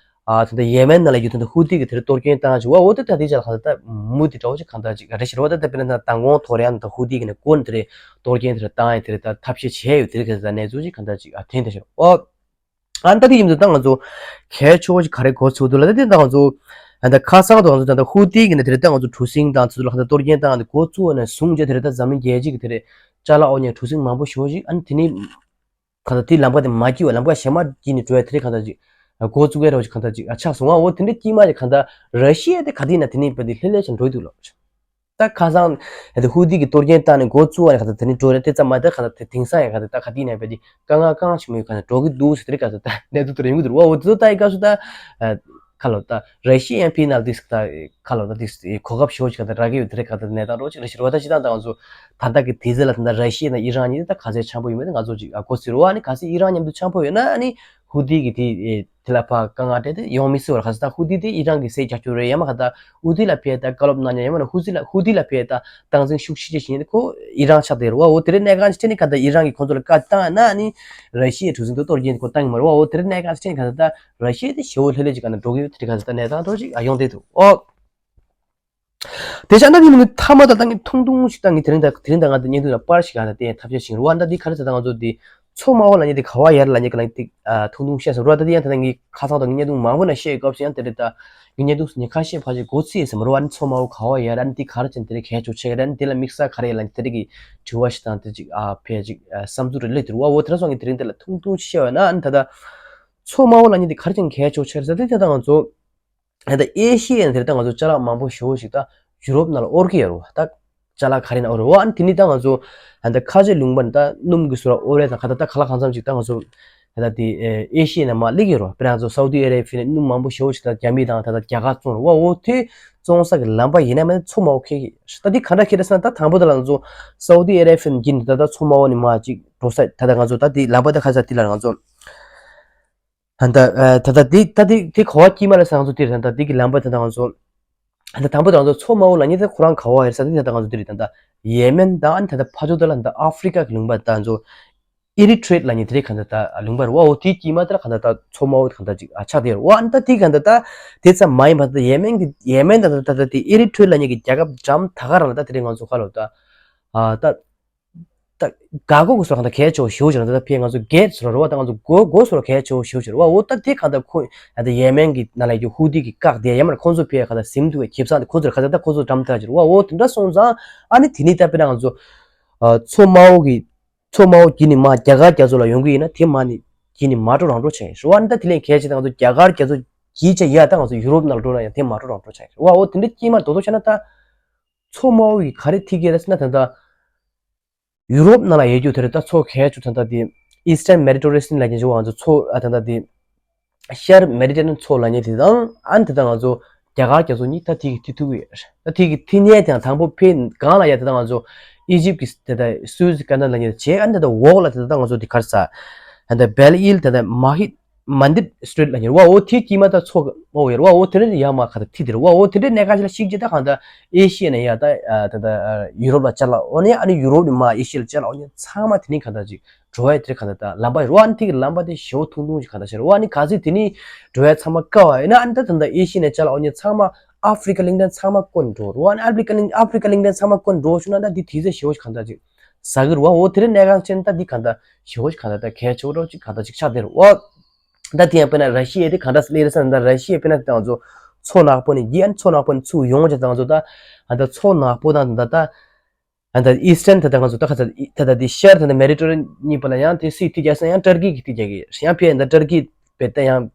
ཨ་ད་ད་ཡེ་མེན་ནང་ལ་ཡོད་དེ་ད་ཧུ་ཏི་གི་དེ་རེད་གཏོར་སྐྱོན་བཏང་བྱུང་བ་འོ་དེ་ད་དེ་ཅ་ལག་ག་ད་ད་མུ་དེ་འདྲ་བོ་ཅིག་ག་ད་ཅིག་རེད་ཤར་བ། ད་ད་དཔེར་ན་ད་མདང་དགོང་ཐོ་རེ་ཡང་ད་ཧུ་ཏི་གི་ནས་ཀོན་དེ་རེད་གཏོར་སྐྱོན་དེ་རེད་བཏང་ཡ་དེ་རེད་ད་ཐབས་ཤེས་བྱས་ཡོད་དེ་རེད་ག་ད་གནས་ཚུལ་ཅིག་ག་ད་ཅིག་ཨ་ཐེན་ད་ཤར་བ་འོ། ཨ་ནི་ད་དེ་ཡིན་དུས་ད་ང་ཚོ་གལ་ཆེ་བོ་ཞིག་ག་རེ་གོ་ཚུལ་འདུག་ལ་ད་དེ་ད་ང་ཚོ་ཨ་ད་ཁ་སང་དུ་ང་ཚོ་ད་ད་ཧུ་ཏི་གི་ནས་དེ་རེད་ད་ང་ཚོ་གྲུ་གཟིངས་དང་ཚོ་ལ་ད་གཏོར་སྐྱོན་བཏང་ནས་འགོ་བཙུགས་ནས་བཟུང་རྗེས་དེ་རེད་ད་འཛམ་གླིང་རྒྱལ་སྤྱི་གི་དེ་རེད་ ཅ་ལག་དབོར་མཁན་གྲུ་གཟིངས་མང་པོ་ཞེ་པོ་ཞིག་ཨ་ནི་དེ་ནི་གང་ལྟར་དེའི་ལམ་ཁ་དེ་མ་བསྐྱིལ་བ་ལམ་ཁ་གཞན་མ་བསྐྱིལ་ནས་འགྲོ་ཡ་དེ་རིགས་གང་ལྟར་ཅིག་འགོ་བཙུགས་ཡ་རོགས་ཅིག་གང་ལྟར་ཅིག་ཆགས་སོང་བ། འོ་དེ་འདྲ་དཀྱིལ་མ་ཅིག་གང་ལྟར་ར་ཤི་ཡ་དེ་ག་དུས་ན་དེ་ནི་བས་དེ་ལྷོད་ལྷོད་ཅིག་འགྲོ་གི་འདུག་ལོ། ད་ཁ་སང་ཧེ་ཧུ་ཏི་གི་གཏོར་སྐྱོན་བཏང་ནས་འགོ་བཙུགས་བ་ནས་གང་ལྟར་དེ་ནི་འགྲོ་རེད། དེ་ཙམ་མ་ཟད་གང་ལྟར་དེ་དེང་སང་ཡང་གང་ལྟར་ད་ག་དུས་ན་བས་དེ་དཀའ་ངལ་དཀའ་ངལ་ཞིག་མོད་གང་ལྟར་འགྲོ་གི་འདུག་ཟེར་དེ་རིགས་གང་ལྟར་ད་གནས་ཚུལ་དེ་རིགས་ཡོང་གི་འདུག་རེད་བ། འོ་དེ་ཚོ་ལྟ་ཡི་སྐབས་སུ་ད་ཁ་ལོ་ད་ར་ཤི་ཡ་ཕི་ནང་དེ་ད་ཁ་ལོ་ད་དེ་གོ་སྐབས་ཞེ་པོ་ཅིག་གང་ལྟར་རག་གི་ཡོད་དེ་རིགས་གང་ལྟར་གནས་སྟངས་རོགས་ཅིག་རེད་ཤི་རེད་བ། ད་ཅི་ད་ད་ང་ཚོ་ད་ལྟ་གི་དུས་ཚོད་ལ་ད་ལྟ་ར་ཤི་ཡ་དང་ཨི་རན་གཉིས་ད་ག་ཚད་འཆམ་པོ་ཡོད་མེད་ད་ང་ཚོ་ཅིག་གོ་སྲིད་རེད་བ། ཨ་ནི་གལ་སྲིད་ཨི་རན་མཉམ་དུ་འཆམ་པོ་ཡོད་ན་ཨ་ནི་ཧུ་ཏི་གི་དེ་དེ་ལ་ཕར་དཀའ་ངལ་འཕྲད་དེ་ཡོང་མི་སྲིད་བར་ག་ས་ད་ཧུ་ཏི་དེ་ཨི་རན་གི་སྲས་རྒྱབ་སྐྱོར་རེད། ཡང་མ་ག་ད་ཧུ་ཏི་ལ་ཕེ་ད་བཀའ་སློབ་གནང་ཉན་ཡང་མ་ན་ཧུ་ཏི་ལ་ཧུ་ཏི་ལ་ཕེ་ད་སྟངས་འཛིན་ཤུགས་ཆེ་ཆེ་བྱེད་ཉན་ཁོ་ཨི་རན་ཆགས་བསྡད་རེད་བ། འོ་དེ་རིང་གནད་འགག་ཅིག་དེ་ནི་ག་ད་ཨི་རན་གི་ཁོང་ཚོ་ལ་བཀའ་བཏང་ན་ནི་ར་ཤི་ཡའི་གྲུ་གཟིངས་དུ་གཏོར་རྒྱན་ཁོ་བཏང་གི་མ་རེད་བ། འོ་དེ་རིང་གནད་འགག་ཅིག་དེ་ནི་ག་ད་ར་ཤི་ཡ་དེ་ཞེ་བོ་ལྷོད་ལྷོད་ཅིག་ག་ན་འགྲོ་གི་ཡོད། དེ་ག་ད་གནད་འགག་འགྲོ་ཅིག་ཨ་ཡོང་བསྡད་འདུག་འོ། དེ་བྱས་ན་ངས་མཐའ་མ་ད་ལྟ་ངས་ཐུང་ཐུང་ཞིག་ད་ངས་དེ་རིང་ད་དེ་རིང་ད་ང་ད་བརྙན་ཐུང་ལ་པར་ཞིག་ང་ད་བསྟན་ཐབས་ཤེས་ཤིག་རེད་བ། ད་འདི་ག་རེ་ཟེར་ད་ང་ཚོ་འདི་མཚོ་དམར་པོ་ལབ་མཁན་དེ་ག་བ་ཡར་ལབ་མཁན་ག་ལབ་མཁན་དེ་ཨ་ཐུང་ཐུང་བཤད་སོང་རེད་བ། ད་འདི་ཡང་ད་ལྟ་ངས་ཁ་སང་ད་ངས་བརྙན་ཐུང་མང་པོ་ན་བཤད་ཡོད་སྐབས་སུ་ཡང་དེ་རེད། ད་ངས་བརྙན་ཐུང་ཉི་ཤུ་ཤས་ཕལ་ཆེར་འགོ་ཚུགས་ཡོད་ཟེར་མ་རེད་བ། ཨ་ནི་མཚོ་དམར་པོ་ག་བ་ཡར་ཨ་ནི་འདི་ག་རེ་བྱས་ནས་དེ་རིང་གལ་ཆེ་ཆེ་རེད། ཨ་ནི་འདི་ལ་དམིགས་བསལ་ག་རེ་ཡོད་ལབ་མཁན་དེ་རིགས་ཀྱི་དྲི་བ་ཞིག་དང་དེ་ཅིག་ཨ་ཕལ་ཅིག་ཨ་བསམ་ཚུལ་རེ་སླེབས་འདུག་རེད་བ། འོ་དེ་འདྲ་སོང་ངས་དེ་རིང་འདི་ལ་ཐུང་ཐུང་ཞིག་བཤད་ཡོད་ན། ཨ་ནི་ད་ལྟ་མཚོ་དམར་པོ་ལབ་མཁན་དེ་ག་རེ་བྱས་ནས་གལ་ཆེ་ཆེ་རེད་ཟེར་དུས་ད་ལྟ་ང་ཚོ་ད་ལྟ་ཨེ་ཤི་ཡའི་དེར་ད་ང་ཚོ་ཅ་ལག་མང་པོ་ཞེ་པོ་ཞིག་ད་ཡུ་རོབ་ནང་ལ་དབོར་གྱི་ཡོད་རེད་བ། ད་ཅ་ལག་ག་རེ་ན་དབོར་རེད་བ། ཨ་ནི་དེ་ནི་ད་ང་ཚོ་ད་ཁ་ཆེ་ལུང་པ་ནི་ད་སྣུམ་གྱི་བཟོ་གྲྭ་དབོར་ཡ་དང་ག་ད་ད་ག་ལ་གང་འཚམ་ཞིག་ད་ང་ཚོ་ད་ད་དེ་ཨེ་ཤི་ཡའི་ནང་མར་སླེབས་ཀྱི་ཡོད་རེད་བ། དཔེར་ན་ང་ཚོ་སའུ་ཏི་ཨ་རེ་བྷི་ནས་སྣུམ་མང་པོ་ཞེ་པོ་ཞིག་ད་རྒྱ་མི་དང་ད་ད་རྒྱ་གར་བཙོང་རེད་བ། འོ་དེ་བཙོང་ས་གི་ལམ་པ་ཡིན་ན་མིན་ན་མཚོ་དམར་པོ་འཁེལ་གྱི་ཡོད། ད་དེ་ག་འདྲ་འཁེལ་རེད་ཟེར་ན། ད་དང་པོ་ད་ལ་ང་ཚོ་སའུ་ཏི་ཨ་རེ་བྷི་ནས་ད་ད་མཚོ་དམར་པོ་ནས་མར་ཅིག་འགྲོ་ས་ད་ད་ང་ཚོ་ད་དེ་ལམ་པ་ད་ག་ས་དེ་ལ་ང་ཚོ། ད་ལྟ་ཨ་ད་ལྟ་འདི་ད་འདི་འདི་ག་བ་དཀྱིལ་མ་ལ་ས་ང་ཚོ་འདིར་ད་ལྟ་འདི་གི་ལམ་པ་ད་ལྟ་ང་ཚོ་ད་ལྟ་དང་པོ་ད་ང་ཚོ་མཚོ་དམར་པོ་ལབ་མཁན་དེ་ཁོ་རང་ག་བ་ཡོད་ས་འདི་ད་ལྟ་ང་ཚོ་འདིར་ད་ལྟ་ཡེ་མེན་དང་ཨ་ནི་ད་ལྟ་ཕར་ཕྱོགས་དེ་ལ་ད་ལྟ་ཨ་ཧྥི་རི་ཀ་གི་ལུང་པ་ད་ང་ཚོ་ཨི་རི་ཊྲེ་ལབ་མཁན་དེ་རེད། ག་ད་ལྟ་ལུང་པ་རེད་བ། འོ་དེའི་དཀྱིལ་མ་དེ་ལ་ག་ད་ལྟ་མཚོ་དམར་པོ་ག་ད་ཅིག་ཨ་ཆགས་བསྡད་རེད་བ། ཨ་ནི་ད་དེ་ག་ད་ལྟ་དེ་ཙམ་མ་ཡིན་པ་ད་ཡེ་མེན་གི་ཡེ་མེན་ད་ད་ད་ད་དེ་ཨི་རི་ཊྲེ་ལབ་མཁན་གི་རྒྱལ་ཁབ་འགྲམ་ད་ག་རང་ལ་ད་དེ་རེད། ང་ཚོ་ཁ་ལོ་ད་ཨ་ད། ད་འགག་སྒོ་གི་བཟོ་གང་ལྟར་གལ་ཆེ་བོ་ཞེ་པོ་ཅིག་རེད། ད་ལྟ་ཕར་ང་ཚོ་གེ་ཊི་བཟོ་འདྲ་རེད་བ། ད་ང་ཚོ་སྒོ་སྒོ་བཟོ་འདྲ་གལ་ཆེ་བོ་ཞེ་པོ་ཅིག་རེད་བ། འོ་ད་དེ་གང་ལྟར་ཁོ་ད་ལྟ་ཡེ་མེན་གྱི་ནང་ལ་ཡོད་ཧུ་ཏི་གིས་བཀག་བསྡད་ཡ་མ་རེད། ཁོང་ཚོ་ཕར་གང་ལྟར་ཟིན་ཐུབ་པའི་ཁེ་བཟང་དེ་ཁོང་ཚོར་གང་ལྟར་ད་ཁོང་ཚོ་འགྲམ་ཐག་ཅིག་རེད་བ། འོ་དེ་འདྲ་སོང་ཙང་ཨ་ནི་དེ་ནི་ད་དཔེར་ན་ང་ཚོ་ཨ་མཚོ་དམར་པོ་གི་མཚོ་དམར་པོ་བརྒྱུད་ནས་མར་རྒྱ་གར་རྒྱ་མཚོ་ལ་ཡོང་གི་ཡིན་ན་དེ་མར་ནི་བརྒྱུད་ནས་མར་འགྲོ་རང་འགྲོ་བྱས་རེད་བ། ཨ་ནི་ད་དེ་ལས་གལ་ཆེ་ད་ང་ཚོ་རྒྱ་གར་རྒྱ་མཚོ་བརྒྱུད་བྱས་ཡ་ད་ང་ཚོ་ཡུ་རོབ་ནང་ལ་འགྲོ་ན་ཡང་དེ་མར་འགྲོ་རང་འགྲོ་བྱས་རེད་བ། འོ་དེ་འདྲ་དཀྱིལ་མ་རྡོག་རྡོག་བྱས་ན་ད། མཚོ་དམར་པོ་ཡིས་ག་རེ་ཐིག་གི་རེད་ཟེར་ན། ད་ལྟ་ཡུ་རོབ་ནང་ལ་ཡོད་རྒྱུ་དེ་རེད། ད་མཚོ་གལ་ཆེ་ད་ལྟ་དེ་Eastern Mediterranean་ལབ་མཁན་ཅིག་ང་ཚོ་མཚོ་ཨ་ད་ལྟ་དེ་ཤར་མེ་ཌི་ཊེ་རེ་ནི་ཡན་མཚོ་ལབ་མཁན་དེ་དང་ཨ་ནི་ད་ལྟ་ང་ཚོ་རྒྱ་གར་རྒྱ་མཚོ་གཉིས་ད་ཐིག་གི་ཐིག་ཐུག་གི་ཡོད་རེད། ད་ཐིག་གི་ཐིག་མཁན་དེ་ཡང་དང་པོ་ཕར་སྒང་ལ་ཡ་ད་ལྟ་ང་ཚོ་ཨི་ཇིབ་ཀྱི་ད་ལྟ་སུ་ཨེ་ཛི་ཀ་ནལ་ལབ་མཁན་དེ་བྱས། ཨ་ནི་ད་ལྟ་འོག་ལ་ད་ལྟ་ང་ཚོ་དེ་ག་རེ་ཟ་ད་ལྟ་བེབ་ཨེལ་ད་ལྟ་མ་ཧི་མན་དིར་སི་ཊི་རིཊ་ལབ་མཁན་རེད་བ། འོ་དེའི་དཀྱིལ་མ་ད་མཚོ་དམར་པོ་ཡོད་རེད་བ། འོ་དེ་འདྲ་ཡར་མར་ག་ད་ཐིག་དེ་རེད་བ། འོ་དེ་འདྲའི་གནད་འགག་ཅིག་ལ་གཞིགས་བྱས་ད་གང་ལྟར་ཨེ་ཤི་ཡ་ནས་ཡར་ད་ད་ལྟ་ཡུ་རོབ་ལ་ཅ་ལག་དབོར་ནས་ཨ་ནི་ཡུ་རོབ་ནས་མར་ཨེ་ཤི་ཡ་ལ་ཅ་ལག་དབོར་མཁན་ཚང་མ་དེ་ནི་གང་ལྟར་ཅིག་འགྲོ་ཡ་དེ་གང་ལྟར་ད་ལམ་པ་ཡོད་རེད་བ། ཨ་ནི་དེ་གི་ལམ་པ་དེ་ཞེ་པོ་ཐུང་ཐུང་ཅིག་གང་ལྟར་ཞིག་རེད་བ། ཨ་ནི་གལ་སྲིད་དེ་ནི་འགྲོ་ཡ་ཚང་མ་བཀག་པ་ཡིན་ན་ཨ་ནི་ད་ད་ལྟ་ཨེ་ཤི་ཡ་ནས་ཅ་ལག་དབོར་མཁན་ཚང་མ་ཨ་ཧྥི་རི་ཀ་གླིང་ཕྲན་ཚང་མ་བསྐོར་ནས་འགྲོ་རེད་བ། ཨ་ནི་ཨ་ཧྥི་རི་ཀ་གླིང་ཨ་ཧྥི་རི་ཀ་གླིང་ཕྲན་ཚང་མ་བསྐོར་ནས་འགྲོ་བྱུང་ན་ད་དེ་དུས་ཚོད་ཞེ་པོ་ཅིག་གང་ལྟར་ཅིག་ཟ་གི་རེད་བ། འོ་དེ་འདྲའི་གནད་འགག་ཅན་ད་འདི་གང་ལྟར་ཞེ་པོ་ཅིག་གང་ལྟར་ད་གལ་ཆེ་བོ་འདྲ་ཅིག་གང་ལྟར་ཅིག་ཆགས་བསྡད་རེད་བ། ད་དེ་ཡང་དཔེར་ན་ར་ཤི་ཡ་དེ་གང་འདྲ་སླེབས་རེད་ཟེར་ན། ད་ར་ཤི་ཡ་དཔེར་ན་ད་ང་ཚོ་མཚོ་ནག་པོ་ནས་ཡིན། ཨ་ནི་མཚོ་ནག་པོ་ནས་ཚུར་ཡོང་བྱས་ད་ང་ཚོ་ད་ཨ་ད་མཚོ་ནག་པོ་དང་ད་ད་ཨ་ད་ཨི་སི་ཊན་ད་ད་ང་ཚོ་ད་ག་ཚ་ད་ད་དེ་ཤར་ད་ད་མེ་ཌི་ཊེ་རེ་ནི་ཡན་གཉིས་པ་ལ་ཡང་དེ་སུས་ཐིག་རྒྱག་ཟེར་ན་ཡང་ཏར་ཀི་གིས་ཐིག་རྒྱག་གི་ཡོད། ཡང་ཕར་ད་ཏར་ཀི་བེད་ད་ཡང་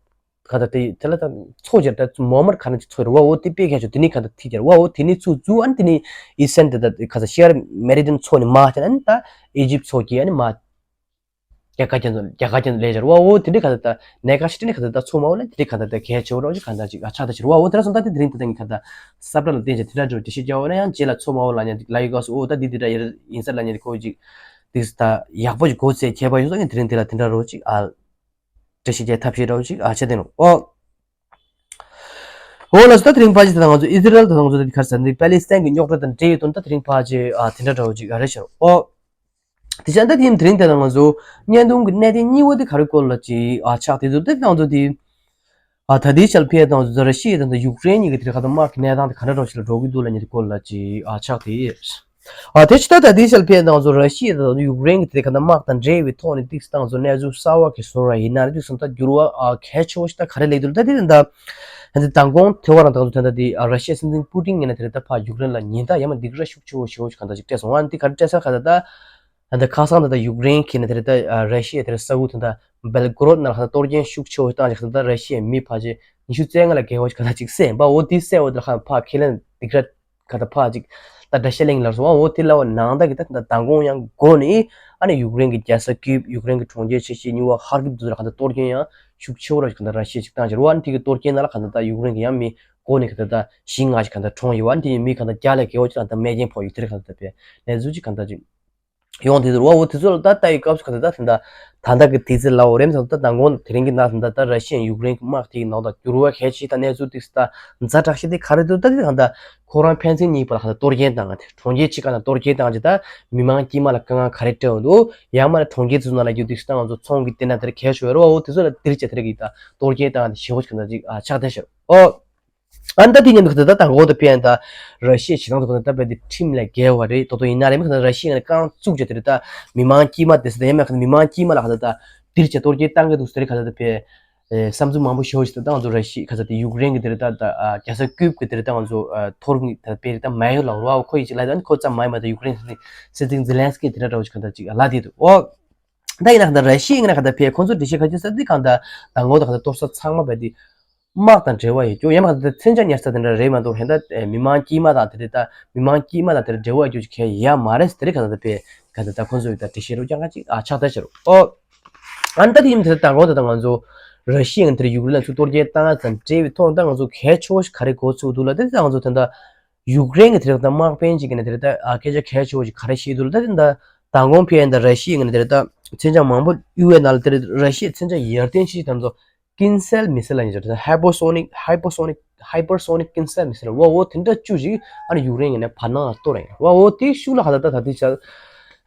ག་ད་དེ་དེ་ལ་ད་མཚོ་རྒྱག་ད་མོ་མར་ག་ནས་ཅིག་མཚོ་རེད་བ། འོ་དེ་དཔེ་གལ་ཆེ་དེ་ནི་ག་ད་ཐིག་རྒྱག་བ། འོ་དེ་ནི་ཚུར་འཛུལ། ཨ་ནི་དེ་ནི་ཨི་སི་ཊན་ད་ད་ག་ཚ་ཤར་མེ་ཌི་ཊེ་རེ་ནི་ཡན་མཚོ་ནས་མར་བྱས་ཨ་ནི་ད་ཨི་ཇིབ་མཚོ་གི་ཨ་ནི་མར་རྒྱ་གར་རྒྱ་མཚོ་རྒྱ་གར་རྒྱ་མཚོ་ལ་སླེབས་བྱས་རེད་བ། འོ་དེ་འདྲའི་ག་ད་ད་གནད་འགག་ཞིག་དེ་ནི་ག་ད་ད་མཚོ་དམར་པོ་ལ་དེ་འདྲའི་ག་ད་ད་གལ་ཆེ་བོ་འདྲ་ཅིག་ག་ད་ཅིག་ཨ་ཆགས་ད་ཅིག་རེད་བ། འོ་དེ་འདྲ་སོང་ད་དེ་དེ་རིང་ད་ད་ངས་ག་ད་ས་བཀྲ་ལ་བརྟེན་བྱས་དེ་འདྲ་འདྲ་འགྲེལ་བཤད་རྒྱག་འོ་ན། ཡང་རྗེས་ལ་མཚོ་དམར་པོ་ལབ་མཁན་དེ་ལབ་ཡོད་སྐབས་སུ་འོ་ད་འདི་དེ་འདྲ་ཡིན་ས་ལབ་མཁན་དེ་ཁོ་ཅིག་དེ་ད་ཡག་པོ་ཅིག་གོ་ཚད་མཁས་པ་ཡོད་ས་ངས་དེ་རིང་དེ་ལ་དེ་འདྲ་རོ་ཅིག་ཨ་འགྲེལ་བཤད་རྒྱག་ཐབས་ཤེས་འདྲ་ཅིག་ཨ་བྱས་དེ་ནོ། འོ། འོ་ལགས་སོ། ད་དེ་རིང་ཕལ་ཆེར་ད་ང་ཚོ་ཨི་ཟི་རལ་དང་ང་ཚོ་ད་དེ་ག་རེ་ཟེར་འདི་པ་ལི་སི་ཐན་གྱི་རྙོག་དྲ་དང་འབྲེལ་ཡོད་དོན་ད་དེ་རིང་ཕལ་ཆེར་ཨ་དེ་འདྲ་འདྲ་བོ་ཅིག་ཨ་རེད་ཤག་འོ། དེ་བྱས་ད་དེ་དེ་རིང་དེ་ད་ང་ཚོ་བརྙན་ཐུང་གི་གནད་དོན་གཉིས་པ་དེ་ག་རེ་སྐོར་ལ་ཅིག་ཨ་ཆགས་དེ་ཚོ་དེ་ང་ཚོ་དེ་ཨ་ད་དེ་ཞལ་ཕེ་དང་ང་ཚོ་ར་ཤི་ཡ་དང་ད་ཡུཀ་རེན་གཉིས་ཀྱི་དེ་ག་ད་དམག་གི་གནས་སྟངས་དེ་ག་འདྲ་འདྲ་བོ་ཞིག་ལ་འགྲོ་གི་འདུག་ལབ་མཁན་དེ་སྐོར་ལ་ཅིག་ཨ་ཆགས་དེ། ཨ་དེ་ཕྱི་ད་ད་དེ་ཞལ་ཕེ་དང་ང་ཚོ་ར་ཤི་ཡ་དང་ཡུཀ་རེན་གྱི་དེ་ག་ད་དམག་དང་འབྲེལ་བའི་ཐོག་ནས་ཏིག་ཙམ་ད་ང་ཚོ་གནས་ཚུལ་གསར་བ་གི་བཟོ་འདྲ་ཡིན་ན་རེད། ཏིག་ཙམ་ད་འགྱུར་བ་ཨ་གལ་ཆེ་བོ་ཞིག་ད་ག་རེ་སླེབས་འདུག་ད་དེ་ད་ད་མདང་དགོང་དེ་བ་རང་ད་ང་ཚོ་ད་ད་དེ་ཨ་ར་ཤི་ཡའི་སྲིད་འཛིན་པུ་ཏིན་ཡིན་ན་དེ་རེད། ད་ཕར་ཡུཀ་རེན་ལ་ཉེན་བརྡ་ཡང་མ་སྡིགས་ར་ཤུགས་ཆེ་བོ་ཞེ་བོ་ཞིག་གང་ལྟར་ཞིག་སྤྲད་སོང་། ཨ་ནི་དེ་ག་རེ་སྤྲད་ས་ག་ད་ད་ ད་ལྟ་ཁ་སང་ད་ལྟ་ཡུཀ་རེན་གྱི་ནས་དེ་རེད་ད། ཨ་ར་ཤི་ཡ་དེ་རེད་ས་ཁུལ་དེ་ད་སྦེལ་གོ་རོད་ནང་ལ་ད་གཏོར་སྐྱོན་ཤུགས་ཆེ་བོ་བཏང་ཅིག་ད་ལྟ་ར་ཤི་ཡའི་མི་ཕལ་ཆེར་ཉི་ཤུ་རྩ་ལྔ་ལ་བརྒལ་བ་ཞིག་ག་ད་ཅིག་བསད་པ་འོ་དེ་བསད་འོ་དེ་ལ་ཁ་ཕར་ཁས་ལེན་སྡིགས་ར་ག་ད་ཕར་ཅིག་ད་འགྲེལ་བཤད་གླེང་ལབ་སོང་བ་འོ་དེ་ལ་བ་ནང་ད་གི་ད་ད་མདང་དགོང་ཡང་འགོ་ནས་ཨ་ནི་ཡུཀ་རེན་གྱི་རྒྱལ་ས་ཀིབ་ཡུཀ་རེན་གྱི་གྲོང་ཁྱེར་ཆེ་ཤོས་ཉུ་བ་ཧར་ཀིབ་དེ་ཚོ་ལ་ག་ད་གཏོར་སྐྱོན་ཡང་ཤུགས་ཆེ་བོ་ར་ཞིག་ག་ད་ར་ཤི་ཡ་ཅིག་བཏང་ཅིག་ར་བ་ཨ་ནི་དེ་གི་གཏོར་སྐྱོན་ནང་ལ་ག་ད་ད་ཡུཀ་རེན་གྱི་ཡང་མི་འགོ་ནས་ག་ད་ད་བཞི་ལྔ་ཞིག་ག་ད་གྲོངས་ཡོད་བ་ཨ་ནི་དེ་ཡི་མི་ག་ད་བརྒྱ་ལས་བརྒལ་བ་ཅིག་ལ་ད་རྨས་སྐྱོན་ཕོག་ཡོད་དེ་རེད་ག་ད་ད་པས་གནས་ཚུལ་ཅིག་ག་ད་ཅིག་ཡོང་དེ་ཚོར་བ་འོ་དེ་ཚོ་ལ་ད་ལྟ་ཡི་སྐབས་སུ་ག་ད་ད་ད་ད་ད་ལྟ་གི་དུས་ཚོད་ལ་འོ་རེམ་ཚང་ད་ད་མདང་དགོང་དེ་རིང་གི་ནང་ད་ད་ད་ར་ཤི་ཡ་ཡུཀ་རེན་གྱི་དམག་དེ་ཡི་ནང་ད་འགྱུར་བ་གལ་ཆེ་ད་གནས་ཚུལ་དེ་ད་ཛ་དྲག་ཤོས་དེ་ག་རེ་འདུག་ད་དེ་ད་ད་ཁོ་རང་ཕན་ཚུན་གཉིས་བར་ལ་ག་ད་གཏོར་སྐྱོན་བཏང་ང་དེ་གྲོང་ཁྱེར་ཆེ་ཁག་ནང་གཏོར་སྐྱོན་བཏང་ཅིག་ད་མི་མང་དཀྱུས་མ་ལ་དཀའ་ངལ་ག་རེ་སྤྲད་འོ་འདུག་ཡང་མ་ལ་གྲོང་ཁྱེར་དེ་ཚོ་ནང་ལ་རྒྱུ་དེ་ད་ང་ཚོ་ཚོང་གི་དེ་ན་དེར་གལ་ཆེ་བ་རེད་བ་འོ་དེ་ཚོ་ལ་དེར་བྱས་དེ་རེད་གི་ད་གཏོར་སྐྱོན་བཏང་ང་དེ་ཞེ་པོ་ཅིག་ག་ད་ཅིག་ཆགས་བསྡད་ཤག་འོ། ཨ་ནི་ད་དེ་མཉམ་དུ་ད་ལྟ་དང་པོ་དེ་ཕན་ད་ར་ཤི་ཡའི་བྱེད་སྟངས་དེ་ཁོ་ན་ད་བས་དེ་ཁྲིམས་ལས་འགལ་བ་རེད་དོ་དོ་ཡིན་ན་རེད་མི་ཁ་ན་ར་ཤི་ཡ་ནས་རྐང་བཙུགས་བྱས་དེ་རེད་ད་མི་མང་དཀྱུས་མ་དེ་ཟེར་ད་ཡང་མེད་ཁ་ན་མི་མང་དཀྱུས་མ་ལ་ཁ་ད་ད་དེར་བྱས་གཏོར་སྐྱོན་བཏང་གི་འདུག་ཟེར་ཁ་ད་ད་བས་བསམ་ཚུལ་མང་པོ་ཤོར་ཞིག་ད་ད་ང་ཚོ་ར་ཤི་ཁ་ད་དེ་ཡུཀ་རེན་གི་དེ་རེད་ད་ད་རྒྱལ་ས་ཀིབ་གི་དེ་རེད་ད་ང་ཚོ་མཐོ་རིམ་གི་ད་དཔེ་རེད་ད་མ་ཡོད་ལ་ར་བ་ཁོ་ཡི་ཅིག་ལ་ད་ཁོ་ཙམ་མ་ཡོད་མ་ད་ཡུཀ་རེན་སྲིད་འཛིན་ཛེ་ལན་སི་ཀི་དེ་འདྲ་འདྲ་བོ་ཞིག་ཁ་ད་ཅིག་ལ་དེ་འདུག་ཨོ། ད་ཡིན་ན་ཁ་ད་ར་ཤི་ཡ་ཡིན་ན་ཁ་ད་ཕེ་ཁོང་ཚོ་འགྲེལ་བཤད་ཁ་ཅིག་ས་འདི་གང་ད་ད་ངོ་ད་ཁ་ད་གཏོར་ས་ཚང་མ་བས་དེ་དམག་དང་འབྲེལ་བ་ཡོད་རྒྱུ་ཡང་ཁ་ད་མཚོན་ཆ་ཉར་ས་དེ་འདྲ་རེད་མ་གཏོགས་ཧན་ད་མི་མང་དཀྱུས་མ་དང་དེ་རེད་ད་མི་མང་དཀྱུས་མ་དང་དེ་རེད་འབྲེལ་བ་ཡོད་རྒྱུ་ཅིག་གལ་ཡ་མ་རེད་དེ་རེད་ཁ་ད་ད་ཕེ་ཁ་ད་ད་ཁོང་ཚོ་ཡི་ད་འགྲེལ་བཤད་རུ་ཀྱང་ཁ་ཅིག་ཨ་ཆགས་ད་ཤར་ཨོ། ཨ་ནི་ད་དེ་ཡིན་དེ་ད་ངོ་ད་ད་ང་ཚོ་ར་ཤི་ཡ་ཡིན་དེ་ཡུཀ་རེན་ལ་ཚུར་གཏོར་སྐྱོན་བཏང་ཙམ་འབྲེལ་བའི་ཐོག་ད་ང་ཚོ་གལ་ཆེ་བོ་ཞིག་ག་རེ་གོ་ཚུགས་འདུག་ལ་དེ་ད་ང་ཚོ་དེ་ད། ཡུཀ་རེན་གྱི་དེ་རིང་ད་དམག་དཔོན་ཅིག་གིས་ནི་དེ་རིང་ད་ཨ་སྐད་ཆ་གལ་ཆེ་བོ་ཞིག་ག་རེ་བཤད་འདུག་ལ་ད་དེ་ད་མདང་དགོང་ཕེ་ཡན་ད་ར་ཤི་ཡ་གིས་ནི་དེ་རིང་ད་མཚོན་ཆ་མང་པོ་གཡུག་པའི་ནང་ལ་དེ་རིང་ར་ཤི་ཡའི་མཚོན་ཆ་ཡར་ཐོན་ཆེ་ཤོས་དེ་ཚོ་ཀིན་སེལ་མི་སེལ་ལ་ཡིན་ཟེར་ད་ཧའི་པར་སོ་ནིག་ཧའི་པར་སོ་ནིག་ཧའི་པར་སོ་ནིག་ཀིན་སེལ་མི་སེལ་བ་འོ་དེ་འདྲ་བཅུ་ཞིག་ཨ་ནི་ཡུཀ་རེན་གྱིས་ནི་བར་སྣང་ལ་གཏོར་ཡིན་བ་འོ་དེའི་ཤུགས་ལ་ཧ་ད་ད་ད་དེ་ཆ་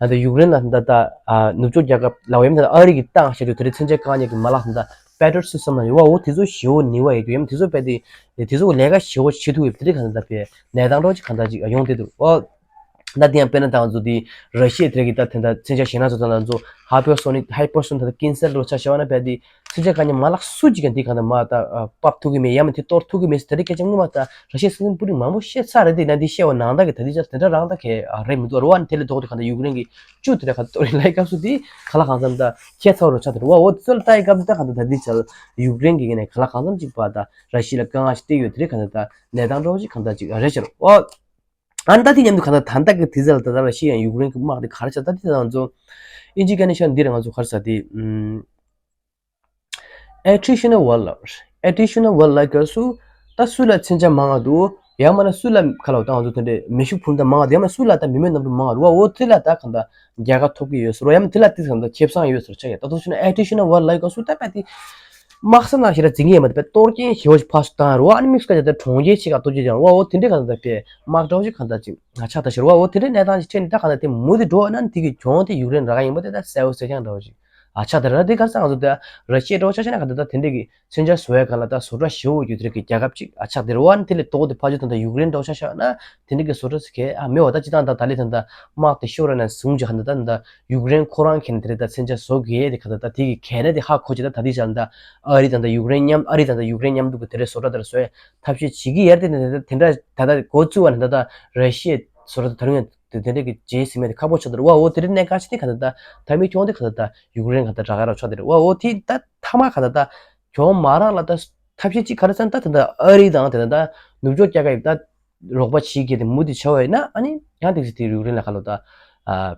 ད་ད་ཡུཀ་རེན་ལ་ད་ད་ཨ་ནུབ་ཕྱོགས་རྒྱལ་ཁབ་ལ་འོ་ཡིན་ད་ཨ་རི་གིས་བཏང་བཞག་རྒྱུ་དེ་རིང་མཚོན་ཆ་བཀག་ཉར་གྱི་མ་ལག་ད་ད་པེ་ཏྲོ་སི་སི་ཊམ་ལ་ཡོད་བ་འོ་དེ་ཚོ་ཞེ་བོ་ནུས་པ་ཡོད་རྒྱུ་ཡང་དེ་ཚོ་དཔེ་དེ་དེ་ཚོ་ལས་ཀ་ཞེ་བོ་བྱེད་ཐུབ་ཡོད་དེ་རིང་ག་ད་ད་དཔེ་གནས་སྟངས་འདྲ་ཅིག་གང་ལྟར་ཅིག་ཡོང་བསྡད་འདུག་ཨོ། ད་དེ་ཡང་དཔེར་ན་ད་ང་ཚོ་དེ་ར་ཤི་ཡ་དེ་རིང་གི་ད་དེ་འདྲ་མཚོན་ཆ་གཞན་སྣ་ཚོགས་ད་ང་ཚོ་ཧའི་པར་སོ་ནིག་ཧའི་པར་སོ་ནིག་ད་ཀིན་སེལ་འདྲ་ཆ་བཞག་པ་ན་དཔེ་དེ་མཚོན་ཆ་བཀག་ཉར་མ་ལག་སུ་གཅིག་ཀྱང་དེ་གང་ལྟར་མ་ད་ཕབ་ཐུབ་ཀྱི་མེད་ཡང་མིན་དེ་གཏོར་ཐུབ་ཀྱི་མེད་ཟེར་དེ་རིང་སྐད་ཆ་སྔོན་མ་ད་ར་ཤི་ཡའི་སྲིད་འཛིན་པུ་ཏིན་མང་པོ་བཤད་ཚར་རེད་དེ་ན་དེ་བཤད་པ་ནང་ལྟར་གྱི་ད་དེ་ཆ་དེ་འདྲ་རང་ད་གས་རེད་མི་འདུག་ར་བ་ནི་དེ་ལས་ལྡོག་སྟེ་གང་ལྟར་ཡུཀ་རེན་གྱི་བཅུ་དེ་འདྲ་གང་ལྟར་གཏོར་ཡིན་ལབ་སྐབས་སུ་དེ་ག་ལ་གང་འཚམ་ད་ཁྱད་མཚར་རུ་ཆགས་འདུག་ར་བ་འོ་དེ་ཚོ་ལ་ལྟ་ཡི་སྐབས་སུ་ད་གང་ལྟར་ད་དེ་ཆ་ཡུཀ་རེན་གྱི་ནས་ག་ལ་གང་འཚམ་ཅིག་པ་ད་ར་ཤི་ཡ་ལ་དཀའ་ངལ་ཞིག་སྤྲད་ཡོད་དེ་རིང་གང་ལྟར་ད། གནས་སྟངས་འདྲ་བོ་ཅིག་གང་ལྟར་ཅིག་རེད་ཤག་ཨོ། ཨ་ནི་ད་དེ་མཉམ་དུ་གང་ལྟར་ད་ལྟ་གི་དུས་ཚོད་ལ་ད་ལྟ་ར་ཤི་ཡ་ཡུཀ་རེན་གྱི་དམག་དེ་ག་རེ་བྱ་ད་དེ་ང་ཚོ་ཨིན་ཇི་སྐད་ནས་བཤད་ན་འདི་རེད་ང་ཚོ་ག་རེ་ཟེར་དེ་ཨམ། attritional war ལ་attritional war ལ་ག་སུ་ད་སུ་ལ་མཚོན་ཆ་མང་ང་འདུག་ཡང་མིན་ན་སུ་ལ་ག་ལ་ད་ང་ཚོ་དེ་འདྲའི་མེ་ཤུགས་འཕུར་མདའ་མང་ང་འདུག་ཡང་མིན་ན་སུ་ལ་ད་མི་མེད་གནམ་གྲུ་མང་ང་འདུག་བ་འོ་དེ་ལ་ད་གང་ལྟར་རྒྱལ་ཁ་ཐོབ་ཀྱི་ཡོད་ཟེར་བ་ཡང་མིན་དེ་ལ་དེ་གང་ལྟར་ཁེ་བཟང་ཡོད་ཟེར་ཆ་ཡ་ད་དུང་ཞུ་ན་attritional war ལ་ག་སུ་ད་པ་དེ། དམག་ས་ནང་ཞེ་དྲག་འཛིང་གི་ཡོད་མ་རེད་པས། གཏོར་སྐྱོན་ཞེ་པོ་ཞིག་ཕར་ཚུར་བཏང་རུང་ཨ་ནི་དམིགས་སུ་བཀར་བྱས་ཏེ་གྲོང་ཁྱེར་ཆེ་ཁག་གཏོར་རྒྱུ་ཀྱང་རུང་ཨོ་དེ་འདྲའི་གང་ལྟར་དཔེ་དམག་འདྲ་བོ་ཞིག་གང་ལྟར་ཅིག་ཆགས་ད་ཤི་རུང་ཨོ་དེ་འདྲའི་གནས་སྟངས་ཤིག་འཕྲད་ནས་ད་གང་ལྟར་དེ་མུ་མཐུད་འགྲོ་བ་ན་དེ་གི་གྱོང་དེ་ཡུཀ་རེན་རག་གི་ཡིན་པ་དེ་ད་གསལ་པོ་གསལ་རྐྱང་འདྲ་བོ་ཞིག་ཆགས་ད་ར། དེ་ག་རེ་ཟེར་ང་ཚོ་ད་ར་ཤི་ཡ་འདྲ་བོ་ཆ་བཞག་ན་གང་ལྟར་ད་དེ་འདྲའི་གི་མཚོན་ཆ་བཟོ་ཡ་གང་ལ་ད་བཟོ་གྲྭ་ཞེ་པོ་ཡོད་དེ་འདྲའི་གི་རྒྱལ་ཁབ་ཅིག་ཆགས་དེ་རུང་ཨ་ནི་དེ་ལས་ལྡོག་སྟེ་ཕར་ཕྱོགས་ད་ད་ཡུཀ་རེན་འདྲ་བོ་ཆ་བཞག་ན་དེ་འདྲའི་གི་བཟོ་གྲྭ་ཟེར་མཁན་ཨ་མེད་པ་ད་སྤྱིར་བཏང་ད་ད་ལས་ད་ད་དམག་དེ་ཤོར་བ་ནས་བཟུང་ཅིག་གང་ལྟར་ད་ད། ཡུཀ་རེན་ཁོ་རང་གིས་ནི་དེ་རེད་ད་མཚོན་ཆ་བཟོ་དགོས་དེ་ག་ད་ད་དེ་གི་གལ་གནད་དེ་ཧ་གོ་ཅི་ད་ད་དེ་བྱས་ད་ཨ་རི་དང་ད་ཡུཀ་རེན་མཉམ་ཨ་རི་དང་ད་ཡུཀ་རེན་མཉམ་དུ་གི་དེ་རེད་བཟོ་གྲྭ་དེར་བཟོ་ཡ་ཐབས་ཤེས་བྱེད་ཀྱི་ཡར་དེ་ནི་དེ་འདྲ་ད་ད་འགོ་བཙུགས་པ་ནི་ད་ད་ར་ཤི་ཡའི་བཟོ་གྲྭ་དེ་ད་རུང་ཡང་དེ་དེ་འདྲ་གི་རྗེས་ཟིན་མེད་དེ་ཁག་པོ་ཆགས་དེ་རེད་བ། འོ་དེ་རེད་གནད་འགག་ཆེ་དེ་ག་ད་ད་ད་མི་གྱོང་དེ་ག་ད་ད་ཡུཀ་རེན་ག་ད་རག་ག་རག་ཆགས་དེ་རེད་བ། འོ་དེ་ད་མཐའ་མ་ག་ད་ད་གྱོང་མ་རག་ལ་ད་ཐབས་ཤེས་གཅིག་ག་རེ་ཟེར་ན་ད་དེ་ད་ཨ་རི་དང་དེ་ད་ད་ནུབ་ཕྱོགས་རྒྱལ་ཁབ་ད། རོགས་པ་བྱེད་ཀྱི་དེ་མུ་མཐུད་བྱ་བ་ཡིན་ན་ཨ་ནི་ཡང་ཏིག་ཙི་དེ་ཡུཀ་རེན་ལ་ཁ་ལོ་ད་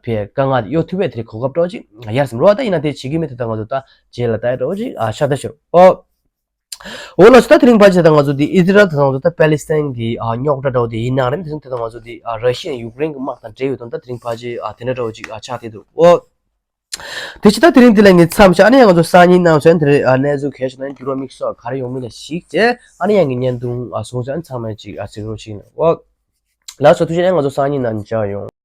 ཕའི་དཀའ་ངལ་དེ་གཡོལ་ཐུབ་པའི་དེ་གོ་སྐབས་འདྲ་བོ་ཅིག་ཡར་སོང་རོགས། ད་ཡིན་ན་དེ་བྱེད་ཀྱི་མེད་དེ་ད་ང་ཚོ་ད་རྗེས་ལ་ད་ཡ་འདྲ་བོ་ཅིག་ཤ་ད་ཤོར་ཨོ། འོ་ལགས་སོ། ད་དེ་རིང་ཕལ་ཆེར་ད་ང་ཚོ་དེ་ཨི་ཟི་རལ་དང་ང་ཚོ་ད་པེ་ལི་སི་ཐན་གྱི་རྙོག་དྲ་འདྲ་བོ་དེ་ཡིན་ནའང་རེད། དེ་ཚོ་དེ་ད་ང་ཚོ་དེ་ར་ཤི་ཡ་ཡུཀ་རེན་གྱི་དམག་དང་འབྲེལ་ཡོད་དོན་ད་དེ་རིང་ཕལ་ཆེར་དེ་འདྲ་འདྲ་བོ་ཅིག་ཆགས་བསྡད་འདུག་ཨོ། དེ་ཕྱི་ད་དེ་རིང་འདི་ལ་ངས་མཚམས་བཞག་ཨ་ནི་ཡང་ང་ཚོ་སང་ཉིན་གནང་བྱས་དེ་རེད། ཨ་གནས་ཚུལ་གལ་ཆེ་ན་འགྱུར་བ་དམིགས་བསལ་ག་རེ་ཡོང་མིན་ལ་གཞིགས་བྱས་ཨ་ནི་ཡང་གི་བརྙན་ཐུང་ཨ་བཟུང་བྱས་ཨ་ནི་ཚང་མས་ཅིག་ཨ་གཟིགས་རོགས་ཞིག་གནང་། ཨོ། ལགས་སོ། ཐུགས་རྗེ་ཆེ། ང་ཚོ་སང་ཉིན་ནང་མཇལ་ཡོང་།